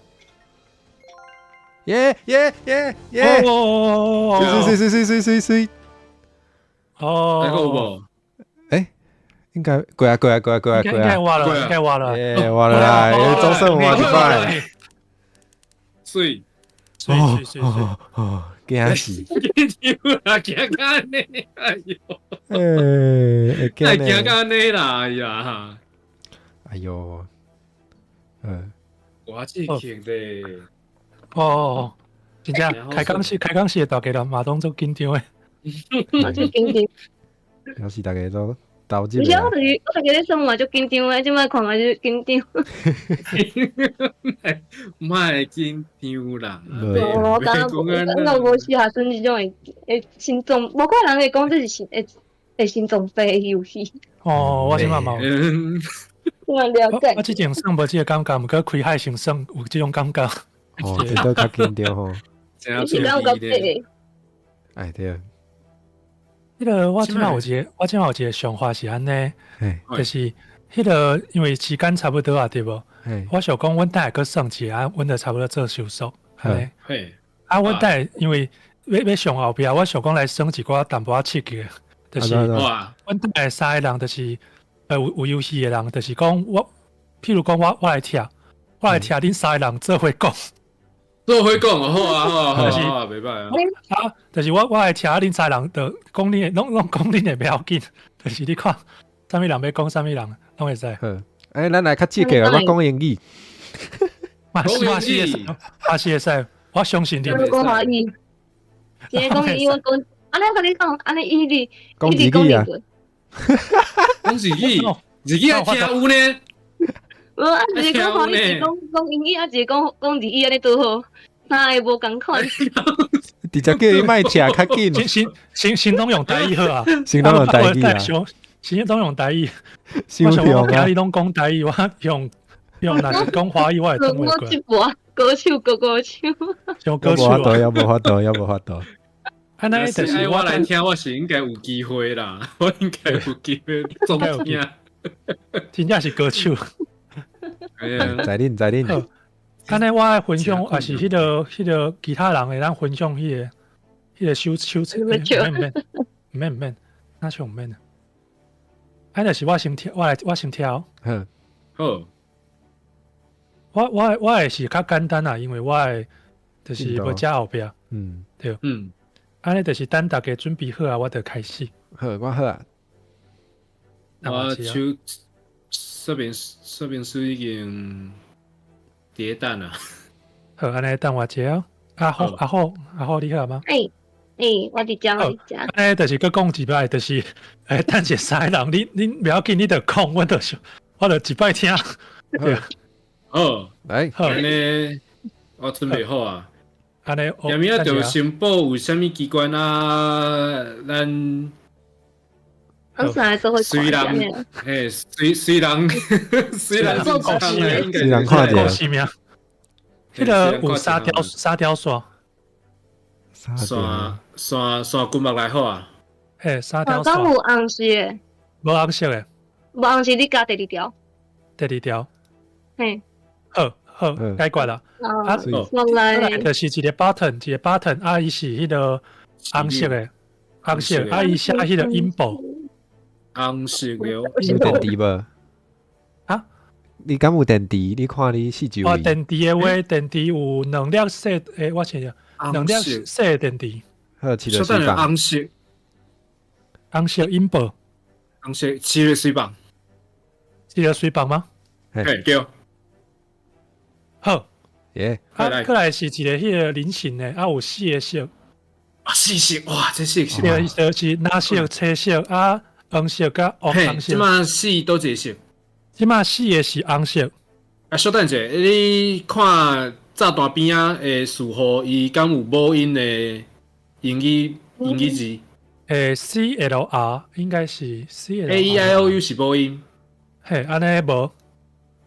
耶耶耶耶！哦，媠媠媠媠媠媠媠。哦，還閣有無？欸，應該過啊過啊過啊過啊過啊！應該活了，應該活了，耶，活了啦！總算活一擺。媠，媠媠媠！哦，驚死！緊張啦，驚甲按呢，哎喲，欸，會驚呢？驚甲按呢啦，哎呀！哎喲，嗯，我這個咧，哦，真正開講時開講時，大家人嘛攏足緊張的，足緊張，有時大家都投入。毋是，我就是咧算嘛足緊張的，這擺看嘛足緊張。莫緊張啦，我剛剛剛無適合算這種會會心臟，無怪人會講這是心會會心臟病的遊戲。哦，我這擺嘛有。我了解。我之前算無這個感覺，毋過開海先算有這種感覺。哦，這都較緊張吼。你是敢有感覺？哎對。彼個我這擺有一個，我這擺有一個想法是按呢，就是彼個因為時間差不多啊，對無？我想講，阮等下閣算一下，阮就差不多做收束，按呢。啊，阮等下因為欲上後壁，我想講來算一寡淡薄仔刺激的，就是阮等下三個人，就是有遊戲的人，就是講我，譬如講我來聽，我來聽恁三個人做伙講。做伙講好啊好啊好啊，袂歹啊。啊，就是我來聽恁三個人，就講恁的，攏攏講恁的袂要緊，就是你看，啥物人欲講啥物人，攏會使。好，欸，咱來較刺激啊！我講英語。嘛是嘛是會使，嘛是會使，我相信你。講華語，一個講英語，我講，按呢我共你講，按呢伊哩，講日語啊。講日語，日語也聽有呢。無啊，一個講華語，一個講講英語，啊，一個講講日語，按呢拄好，三个無仝款。直接叫伊莫聽較緊。先先先先攏用台語好啊，先攏用台語啊。先攏用台語。我想我今日攏講台語，我用用若是講華語，我會轉袂過。我這部歌手歌歌手。像歌手啊。無法度，也無法度，也無法度。按呢就是我來聽，我是應該有機會啦，我應該有機會總聽。真正是歌手。在恁在恁。按呢，我愛分享，也是彼個其他人會當分享彼個手手冊，毋免毋免，毋免毋免，哪像毋免啊？按就是我先聽，我來我先挑。好，好。我的是較簡單啊，因為我的就是無遮後壁。嗯，對。嗯。按呢就是等大家準備好啊，我就開始。好，我好啊。我手說明書已經疊彈啦。好，按呢等我一下。阿好，阿好，阿好，你好嗎？欸欸，我佇遮，我佇遮。按呢就是閣講一擺，就是欸，等一下三個人，你恁袂要緊，你就講，我就一擺聽。對。好，來，按呢，我準備好啊。按呢，下面啊，就宣布有啥物機關啊，咱。雖然，嘿，雖然雖然看者，彼個有三條線，線線線骨目來好啊。嘿，三條線。敢有紅色的？無紅色的。無紅色，你加第二條。第二條。嘿。好，好，解決啦。啊，來就是一個 button，一個 button，啊，伊是彼個紅色的，紅色，啊，伊寫彼個音波。紅色的。有電池無？啊？你敢有電池？你看你四周。哦，電池的話，電池有兩粒細，欸，我想想，兩粒細電池。好，試著水放。紅色，紅色音波。紅色試著水放。試著水放嗎？嘿，對。好。耶。啊，過來是一個彼個菱形的，啊，有四個色。啊，四色，哇，這四個對，就是藍色、青色啊。黃色佮紅色。這馬四佗一個色？這馬四個是紅色。啊，稍等一下，你看炸彈邊仔的序號，伊敢有母音的英語字？欸，C L R 應該是 C L A E I O U 是母音。嘿，按呢無？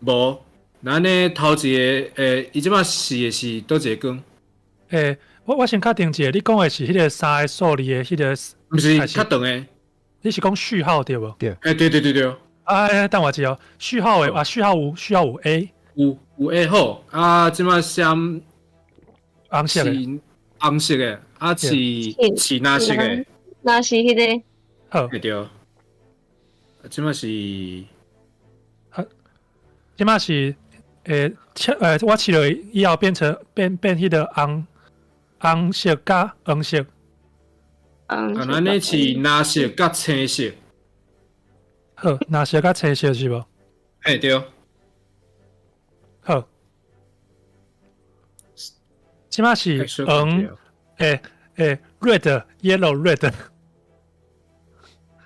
無，那按呢頭一個，欸，伊這馬四個是佗一個光？欸，我先確定一下，你講的是彼個三個數字的彼個？毋是，較長的。你是講序號對無？對。欸，對對對對。哎，等我一下哦，序號的啊，序號有 A，有 A 好，啊，這馬寫紅色的，紅色的，啊是是藍色的，藍是彼個，好，對對。這馬是，啊，這馬是，欸，切，欸，我試落以後變成變變彼個紅紅色佮黃色。啊，咱呢是藍色佮青色。好，藍色佮青色是無？嘿，對。好。這馬是黃，red yellow red。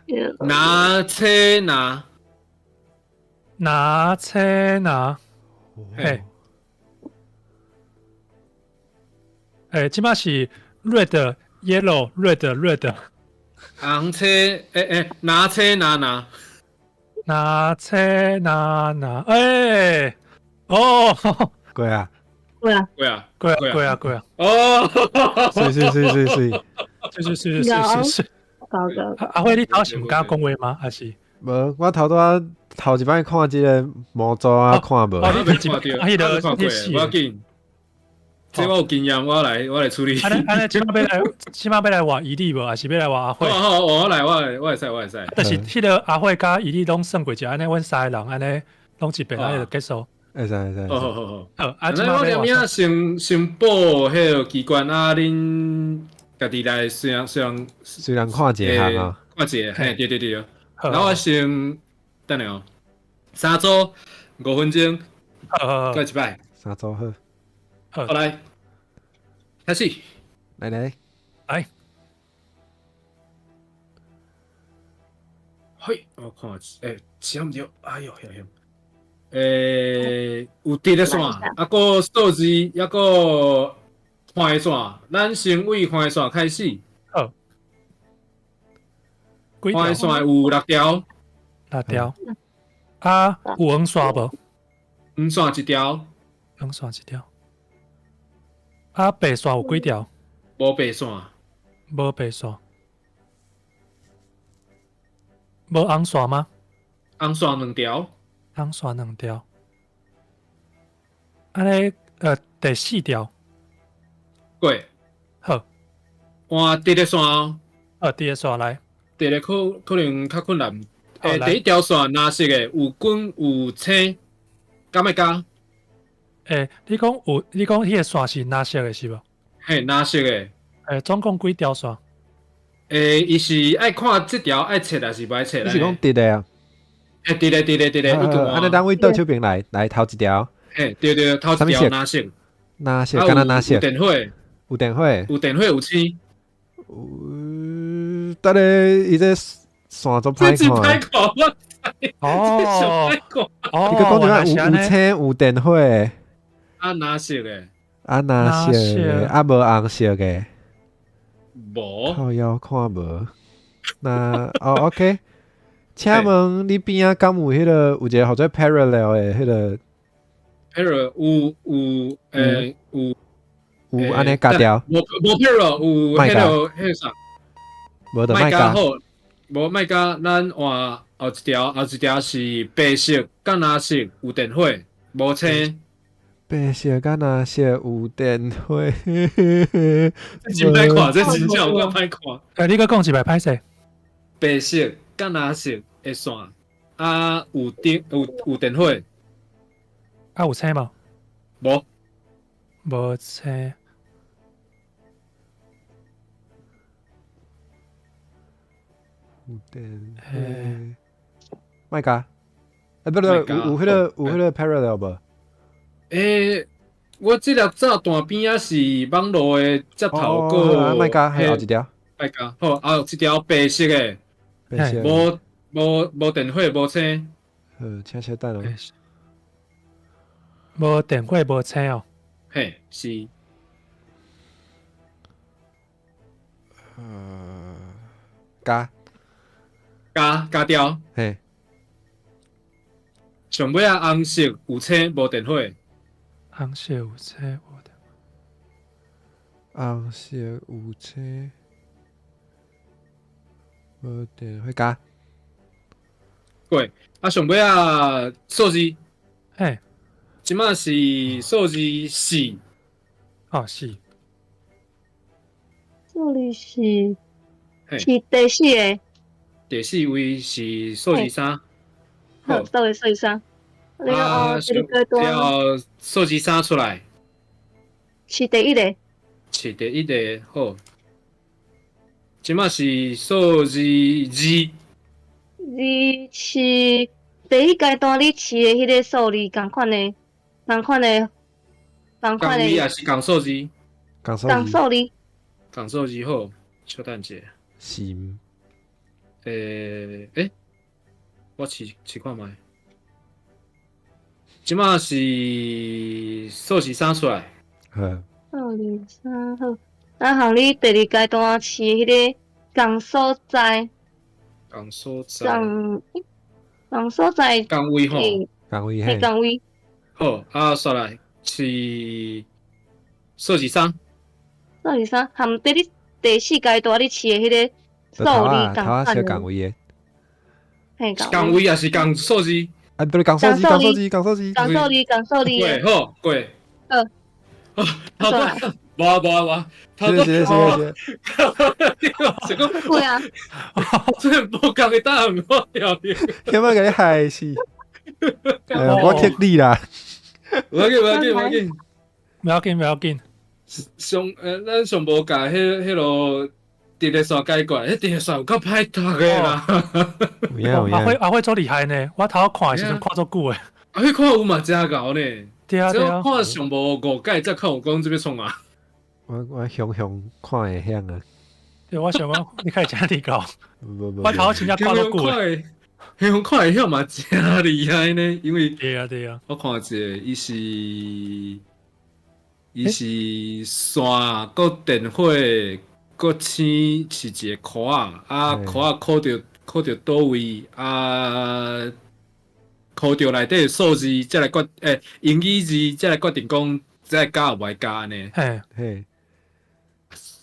藍青藍。藍青藍。嘿。這馬是 red yellow red red。紅青，藍青藍藍。藍青藍藍，哦，過啊！過啊！過啊！過啊！過啊！過啊！哦，水水水水水，水水水水水。阿輝，你頭是毋敢講話嗎？還是？無，我頭拄仔頭一擺看這個模組啊，看無。哦，你看著，啊，彼個看過，無要緊。這我有經驗，我來處理。按呢按呢，這馬欲來，這馬欲來換伊利無？還是欲來換阿輝？好好，我來，我來，我會使，我會使。就是彼個阿輝佮伊利攏算過者，按呢，阮三个人按呢攏一遍，按呢就結束。會使會使。好好好好。好，啊，這馬我連先先報彼個機關啊，恁家己來雖然雖然雖然看一項啊，看一下，嘿，對對對。然後我先等下哦，三組5分鐘，過一擺。三組好。好來，開始。來來來。嘿，我看，寫毋著，哎喲，哎喲。有直的線，啊，閣數字，抑閣橫線。咱先為橫線開始。好。橫線有六條。六條。啊，有黃線無？黃線一條。黃線一條。啊，白線有幾條？無白線。無白線。無紅線嗎？紅線兩條。紅線兩條。按呢，第四條。過。好。換直的線哦。直的線來。直的可能較困難。第一條線藍色的，有滾有青，敢欲加？你講有，你講彼個線是藍色的是無？嘿，藍色的。總共幾條線？伊是愛看這條愛切還是無愛切？你是講直的啊？直的，直的，直的。按呢，咱對倒手邊來，來頭一條。嘿，對對，頭一條藍色。藍色，敢若藍色。有電火。有電火。有電火有青。有，等下伊這線足歹看。這真歹看，我哦。哦。你閣講著有青有電火。啊，藍色的。啊，藍色的，啊，無紅色的。無。靠腰看無。那哦，OK。請問你邊仔敢有彼個有一個號做 parallel 的彼個？parallel 有有有有按呢加掉？無無 parallel 有彼個彼個啥？無就莫加。好，無莫加，咱換後一條，後一條是白色佮藍色有電火，無青。白色佮藍色有電火。這真歹看，這真正有夠歹看。你閣講一擺歹勢。白色佮藍色的線，啊有電有電火，啊有青無？無，無青。有電火，莫加。不對，有彼個有彼個 parallel 無？我這粒炸彈邊仔是網路的接頭，閣莫加，還後一條。莫加，好，後一條白色的。白色。無無電火，無青。好，請稍等哦。無電火，無青哦。嘿，是。加。加加掉。嘿。上尾仔紅色有青，無電火。紅色有青，無電火。紅色有青，無電火加。過。啊，上尾仔數字。嘿。這馬是數字四。哦，四。數字四。是第四个。第四位是數字三。好，數字三。啊，了後數字三出來。是第一个。飼第一个好，這馬是數字二。二飼第一階段你飼的彼個數字仝款的，仝款的，仝款的。仝位抑是仝數字？仝數仝數字。仝數字好，稍等者。是。欸，我試試看覓。這馬是數字三出來。好。數字三好，啊，予你第二階段飼彼個仝所在。仝所在。仝仝所在。仝位吼。仝位嘿。仝位。好，啊，煞來是數字三。數字三，含佇你第四階段你飼的彼個數字仝頭仔小仝位的。嘿，仝位抑是仝數字？啊，不對，仝數字，仝數字，仝數字。仝數字，仝數字。過好過。好。好，無啊無啊無啊，謝謝謝謝。是講對啊，這無仝的答案我掉掉。起碼共你害死。我貼你啦。無要緊無要緊無要緊，不要緊不要緊。上咱上無共彼囉直列線解決，彼直列線有夠歹讀的啦。阿輝阿輝足厲害呢，我頭看的時陣看足久的。阿輝看有嘛真𠢕呢。對啊對啊。看上無五屆才看有講這欲創啊。我雄雄看會曉啊。對，我想講你開始真厲害。我頭真正看足久的。雄雄看會曉嘛真厲害呢，因為對啊對啊。我看一下，伊是線，閣電火，閣星是一個箍仔，啊箍仔箍著佗位，啊箍著內底數字，才來決英語字，才來決定講這加抑無愛加按呢。嘿嘿，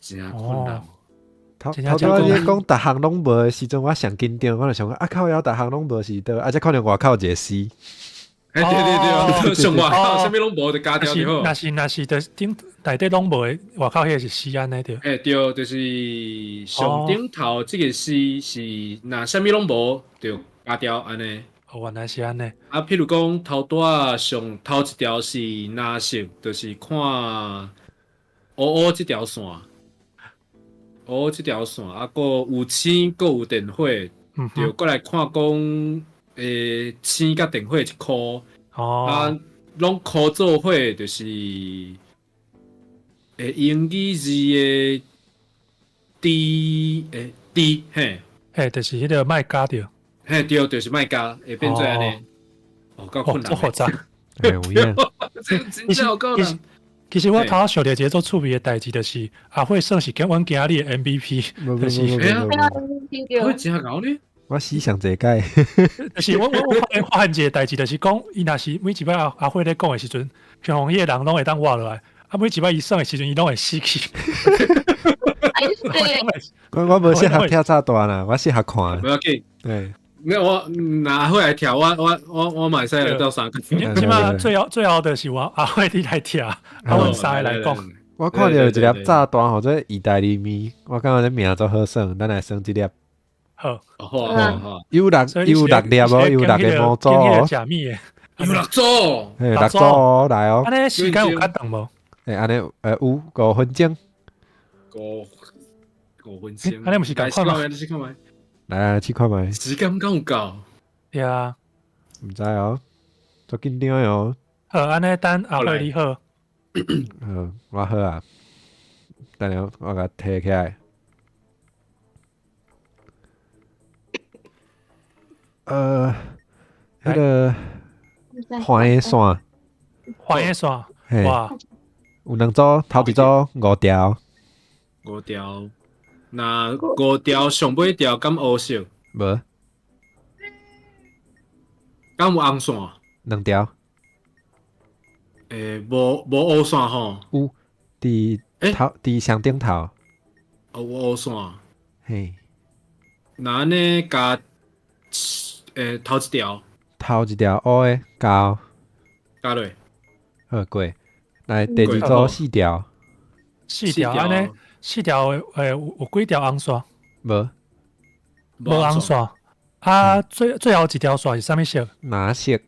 真困難。頭頭拄仔你講逐項攏無的時陣，我上緊張，我就想講啊靠腰，逐項攏無是佗，啊才看著外口一個 C。欸對對對，上外口啥物攏無就加掉就好。若是就頂內底攏無的，外口彼個是 C 按呢對。欸對，就是上頂頭這個 C 是若啥物攏無就加掉按呢。哦，原來是按呢。啊，譬如講頭拄仔上頭一條是藍色，就是看烏烏這條線，烏烏這條線，啊，閣有星，閣有電火，就閣來看講。星佮電火一箍，啊，攏箍做伙就是，英語字的 D，D，嘿，嘿，就是彼個莫加著，嘿，對，就是莫加，會變做按呢，哦，夠困難，足複雜，有影，真正有夠難。其實我頭仔想著一個足趣味的代誌，就是阿慧算是阮今仔日的 MVP，就是，阿慧真𠢕呢。我死上濟屆，就是我發現一個代誌，就是講伊若是每一擺阿慧咧講的時陣，像彼個人攏會當活落來，啊每一擺伊耍的時陣，伊攏會死去。我無適合跳炸彈啦，我適合看。無要緊，對，沒有我若阿慧來跳，我嘛會使來鬥相共。這馬最後就是我阿慧你來跳，啊阮三个來講。我看著一粒炸彈，號做意大利麵，我感覺這名足好耍，咱來耍這粒。好，好好，有六有六粒哦，有六个模組哦。有六組，嘿，六組哦，來哦。按呢時間有較長無？欸，按呢有5分鐘。五分鐘。按呢毋是仝款嗎？你試看覓。來試看覓。時間敢有夠？對啊。毋知哦，足緊張的哦。好，按呢等阿慧你好。好，我好啊。等下我共提起來。彼个黃的線，黃的線，哇，有兩組，頭一組五條，五條，那五條上尾條敢烏色？無，敢有紅線？兩條，無烏線吼？有，佇頭佇上頂頭，哦，有烏線，嘿，那按呢共。頭一條，頭一條烏的加，加落，好過。來第二組四條，四條按呢，四條有幾條紅線？無，無紅線。啊，最後一條線是啥物色？藍色，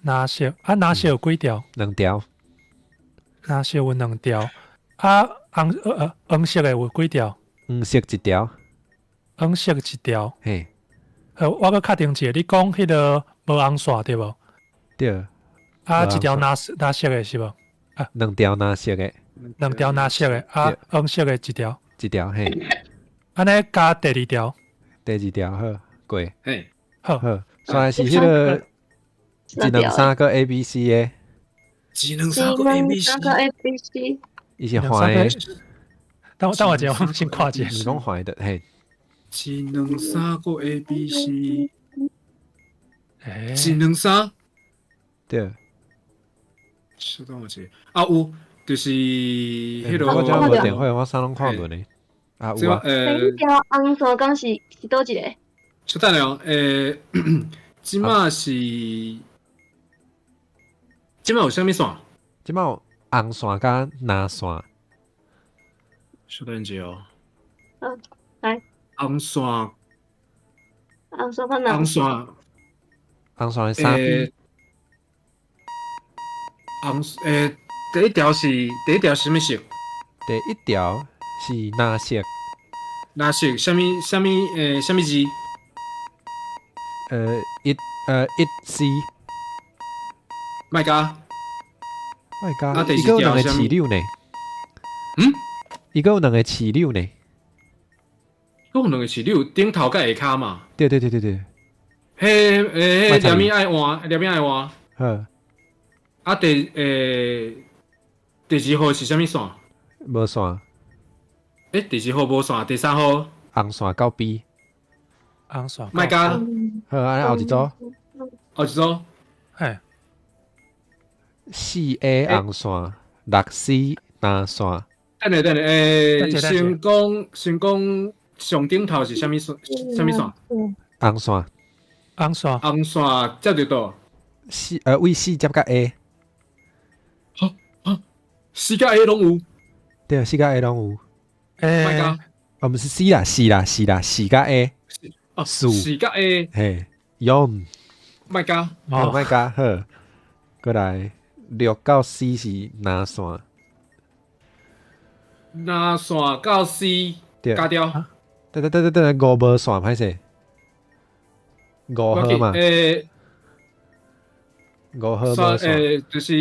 藍色。啊，藍色有幾條？兩條。藍色有兩條。啊，紅色的有幾條？黃色一條。黃色一條。嘿。我閣確定一下，你講彼个無紅線對無？對。啊，一條藍藍色的是無？啊，兩條藍色的。兩條藍色的，啊，黃色的一條。一條嘿。按呢加第二條。第二條好過。嘿。好。好。煞來是彼个一兩三個 A B C 的。一兩三個 A B C。三個 A B C。伊是橫的。等等我一下，我先看一下。是講橫的嘿。一兩三個 A B C。一兩三。對。稍等我一下。啊有，就是彼个。我這無電話，我啥攏看無呢。啊有啊。第一條紅線敢是是佗一个？稍等下哦，這馬是，這馬有啥物線？這馬有紅線佮藍線。稍等一下哦。嗯，來。紅線。紅線佮藍。紅線。紅線是啥？紅第一條是第一條是啥物色？第一條是藍色。藍色，啥物啥物啥物字？一一 C。莫加。莫加。伊閣有兩個飼料呢。嗯？伊閣有兩個飼料呢。閣有兩個飼料，頂頭佮下跤嘛？對對對對對。彼彼連物愛換，連物愛換。好。啊，第第二號是啥物線？無線。第二號無線，第三號紅線到 B。紅線。莫加。好，按呢後一組。後一組。嘿。四 A 紅線，六 C 藍線。等下等下，先講先講上頂頭是啥物線？啥物線？紅線。紅線。紅線接著佗？四位四接佮 A。哈哈，四佮 A 攏有。對，四佮 A 攏有。莫加。哦，毋是 C 啦，四啦，四啦，四佮 A。哦，四佮 A。嘿，用。莫加。哦，莫加，好。過來，六到 C 是藍線。藍線到 C 加掉。對對對對對，五無線歹勢。五號嘛。五號無線。就是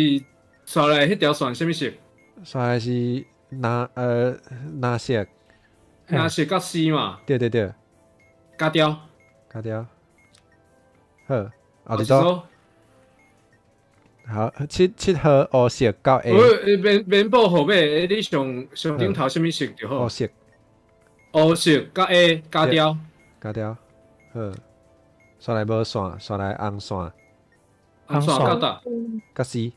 紲來彼條線啥物色？紲來是藍色。藍色佮 C 嘛？對對對。加掉。加掉。好，後一組。好，七號烏色到 A。我免報號碼，你上上頂頭啥物色就好。烏色。烏色佮 A 加掉。加掉。好。紲來無線，紲來紅線。紅線到佗？佮 C。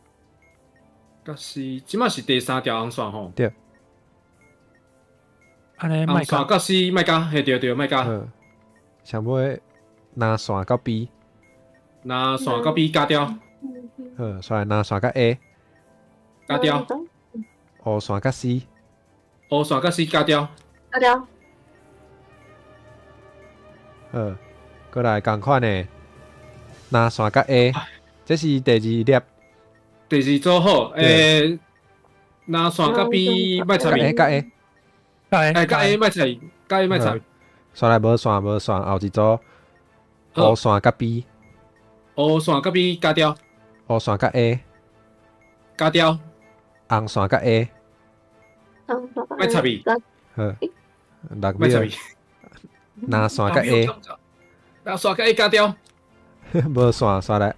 佮 C，這馬是第三條紅線吼。對。按呢紅線佮 C 莫加，嘿對對莫加。上尾藍線到 B。藍線到 B 加掉。好，紲來藍線佮 A。加掉。烏線佮 C。烏線佮 C 加掉。加掉。好，過來仝款的藍線佮 A，這是第二粒。第二組好，藍線佮 B 莫插伊。佮 A，佮 A，佮 A 莫插伊，佮 A 莫插。紲來無線無線，後一組烏線佮 B。烏線佮 B 加掉。烏線佮 A。加掉。紅線佮 A。莫插伊。好，六秒。藍線佮 A。藍線佮 A 加掉。無線，紲來，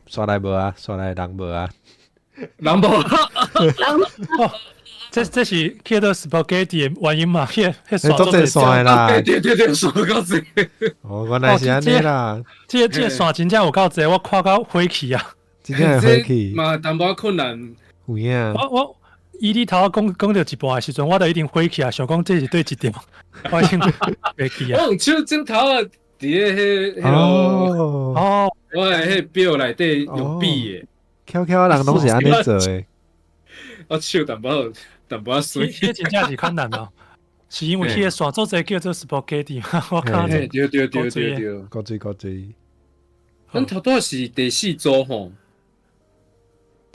紲來無啊，紲來人無啊。人無。人。這是叫做 spaghetti 的原因嘛？彼彼線足濟線的啦。對對對對，線夠濟。哦，原來是按呢啦。這個線真正有夠濟，我看到火氣啊！真正會火氣。嘛，淡薄仔困難。有影。我伊你頭講講著一半的時陣，我就已經火氣啊！想講這是佗一條，我已經袂記啊。我用手指頭啊，佇咧彼彼个哦，我的彼表內底用筆的。巧巧人攏是按呢做的。我手淡薄淡薄仔水。彼真正是較難哦，是因為彼个線做濟叫做 spaghetti 嘛？我看對對對對對，夠水夠水。咱頭拄仔是第四組吼。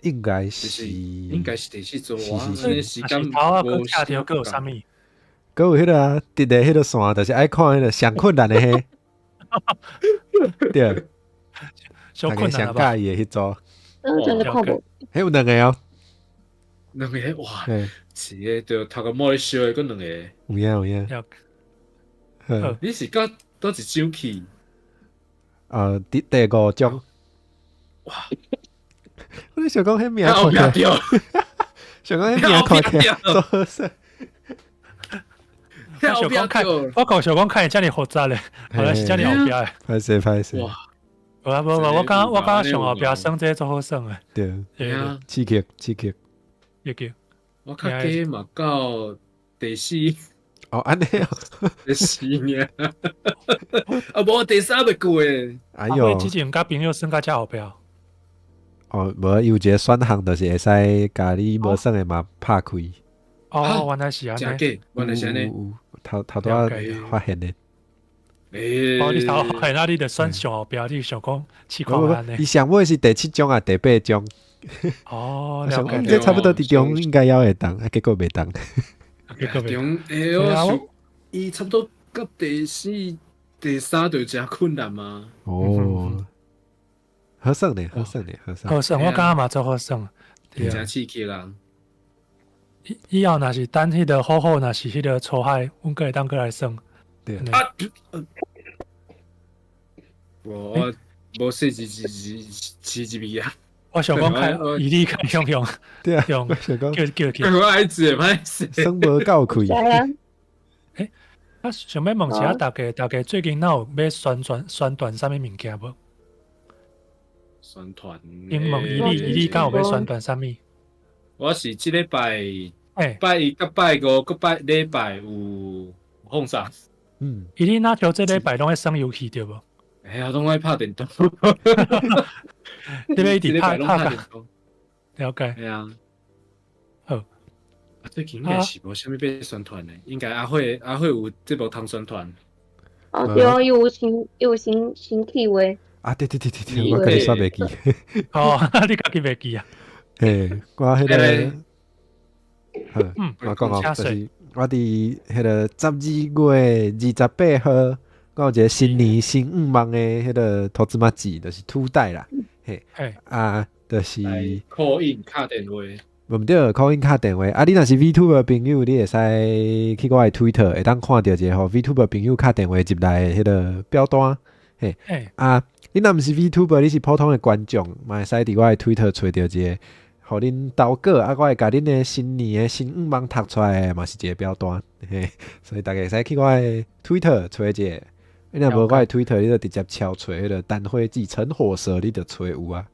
應該是，應該是第四組啊。是時間頭啊，閣拆著閣有啥物？閣有彼個啊，直的彼個線，就是愛看彼個上困難的彼。對，上困難上佮意的彼組。嗯，真的看無。彼有兩個哦。兩個哇，是的，著頭殼毛咧燒的，閣兩個。有影有影。你是佮佗一張去？第五張。哇！我想講彼名看起來，想講彼名看起來做好耍。我想講看，我講想講看伊遮爾複雜咧，原來是遮爾後壁的。歹勢歹勢。哇！無無無，我感覺上後壁耍這個足好耍的。對，對，刺激刺激。刺激。我較低嘛到第四。哦，按呢哦，第四爾。啊，無第三袂過的。哎喲。之前佮朋友耍到遮後壁。哦，無，伊有一個選項，就是會使共你無耍的嘛拍開。哦，原來是按呢。真假？原來是按呢。頭頭拄仔發現的。欸，哦，你頭發現啊，你就選上後壁，你想講試看按呢？伊上尾是第七張啊，第八張。哦，了解。這差不多佇中應該猶會當，啊，結果袂當。結果袂當。欸，我想伊差不多到第四、第三就誠困難嘛。哦。好耍呢，好耍呢，好耍。好耍，我感覺嘛足好耍。誠刺激啦！以後若是等彼個好好，若是彼個出海，阮閣會當閣來耍。對啊！我無說是是是是入去啊！我想講較伊你較用用，對啊，用我想講叫叫叫，我愛子歹勢，耍無夠氣。欸，啊，想欲問一下大家，大家最近若有欲宣傳宣傳啥物物件無？宣傳，英問伊你伊你敢有欲宣傳啥物？我是這禮拜，拜一、佮拜五、佮拜禮拜有放假。嗯，伊你若像這禮拜攏愛耍遊戲對無？哎呀，攏愛拍電動。你欲一直拍拍拍電動？了解。對啊。好。啊，最近應該是無啥物欲宣傳的，應該阿慧阿慧有節目通宣傳。哦，對啊，伊有新有新新計劃。啊，對對對對對，我家己煞袂記。哦，你家己袂記啊？嘿，我彼個，好，我講哦，就是我佇彼個12月28號，我有一個新年新願望的彼個塗子仔誌，就是吐帶啦。嘿，啊，就是 call in 敲電話。毋對，call in 敲電話。啊，你若是 VTuber 朋友，你會使去我的 Twitter，會當看著一個予 VTuber 朋友敲電話入來的彼個表單。嘿，啊，你若毋是 VTuber，你是普通的觀眾，嘛會使佇我的 Twitter 揣著一個，予恁投稿，啊，我會共恁的新年的新願望讀出來，嘛是一個表單。嘿，所以大家會使去我的 Twitter 揣一下。你若無我的 Twitter，你就直接敲揣彼個單火機成火蛇，你就揣有啊。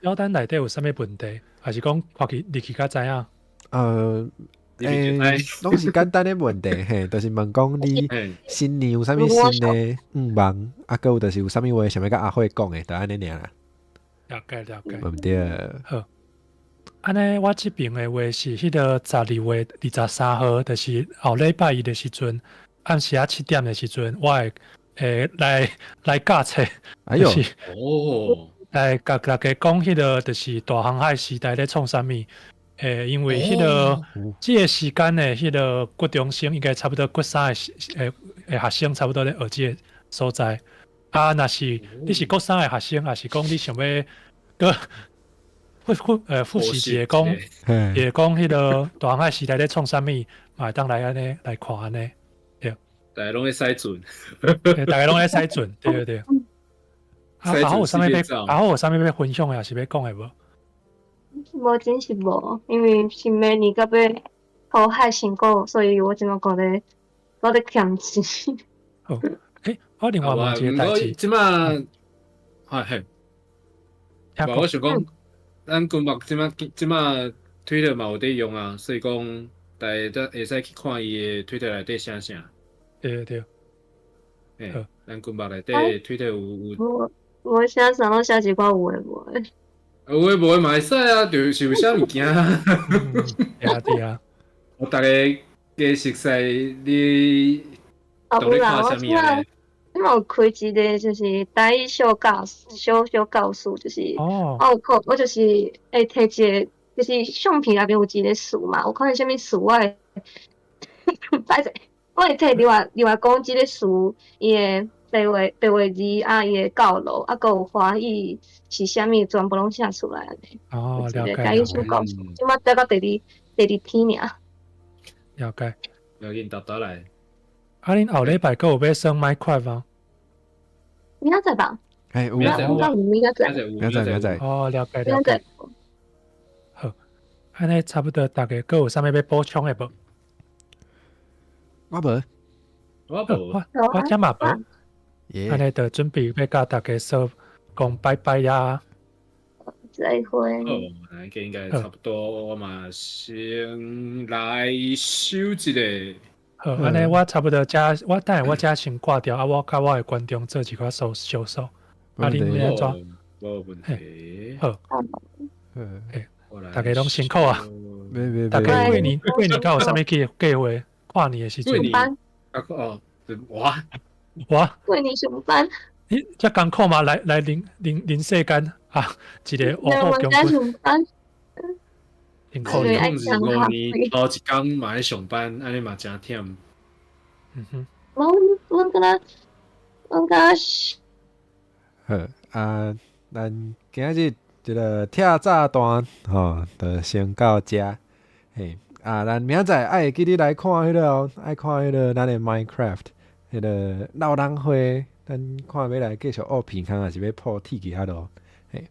表單內底有啥物問題？還是講看去入去才知影？欸，攏是簡單的問題，嘿，就是問講你新年有啥物新的願望，啊，閣有就是有啥物話想欲佮阿慧講的，就按呢爾啦。了解了解。毋對。好，按呢，我這邊的話是彼個12月23號，就是後禮拜一的時陣，暗時仔7點的時陣，我會來來教冊。哎喲，哦，來共大家講彼個就是大航海時代咧創啥物。欸，因為彼個這個時間的彼個國中生應該差不多國三的欸學生差不多咧學這個所在。啊，若是你是國三的學生，抑是講你想欲閣復復復習一下講，一下講彼個大航海時代咧創啥物，嘛會當來按呢來看按呢。對。大家攏咧使船，大家攏咧使船，對對對。啊，阿好有啥物欲，阿好有啥物欲分享的，抑是欲講的無？無，真是無，因為是明年閣欲好海成果，所以我這馬閣咧閣咧欠錢。好，欸，我另外問一個代誌，這馬，係係，無我想講，咱君目這馬這馬 Twitter 嘛有佇用啊，所以講大家都會使去看伊的 Twitter 內底寫啥。對對對。欸，咱君目內底 Twitter 有有。我我寫啥攏寫一寡有的無的。有的無的嘛會使啊，就是有啥物件。對啊對啊。我逐家加熟悉你，啊，都咧看啥物啊？馬有開一個就是台語小教小小教室，就是我有考，我就是會提一個，就是相片內面有一個詞嘛，有可能啥物詞我會，歹勢，我會提另外另外講這個詞，伊的白話白話字啊，伊的教路啊，閣有華語是啥物，全部攏寫出來按呢。哦，了解。台語小教室，這馬等到第二第二天爾。了解。要緊，沓沓來。啊，恁後禮拜閣有欲耍 Minecraft 嗎？明仔載吧。哎，有明仔載，明仔載，明仔載，明仔載。哦，了解了解。好，按呢差不多，大家閣有啥物欲補充的無？我無，我無，我我遮嘛無。按呢就準備欲佮大家說講拜拜呀。再會。好，那應該差不多，我嘛先來收一下。好，按呢我差不多遮，我等下我遮先掛掉，啊，我佮我的觀眾做一寡小小數。啊，恁欲按怎？無問題。好。嘿，大家攏辛苦啊！大家過年過年敢有啥物計計劃？跨年的時陣。上班。啊哦，我我過年上班。你遮艱苦嘛？來來人人人世間啊，一个挖苦強軍。上班。辛苦。 25年頭一工嘛咧上班，按呢嘛誠忝。嗯哼。我阮敢若，阮敢若。好啊，咱今仔日這个拆炸彈吼，就先到遮。嘿，啊，咱明仔載愛會記得來看彼个哦，愛看彼个咱的 Minecraft，彼个老人會，咱看欲來繼續挖鼻空，抑是欲鋪鐵去遐囉。嘿，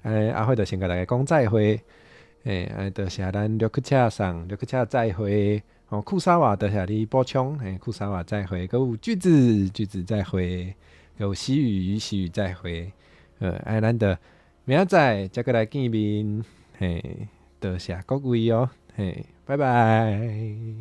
按呢阿慧就先共大家講再會。嘿，按呢多謝咱綠車桑，綠車再會。哦，庫沙瓦多謝你補充，嘿，庫沙瓦再會。閣有句子，句子再會。閣有西雨，西雨再會。按呢咱就明仔載再閣來見面。嘿，多謝各位哦。嘿，拜拜。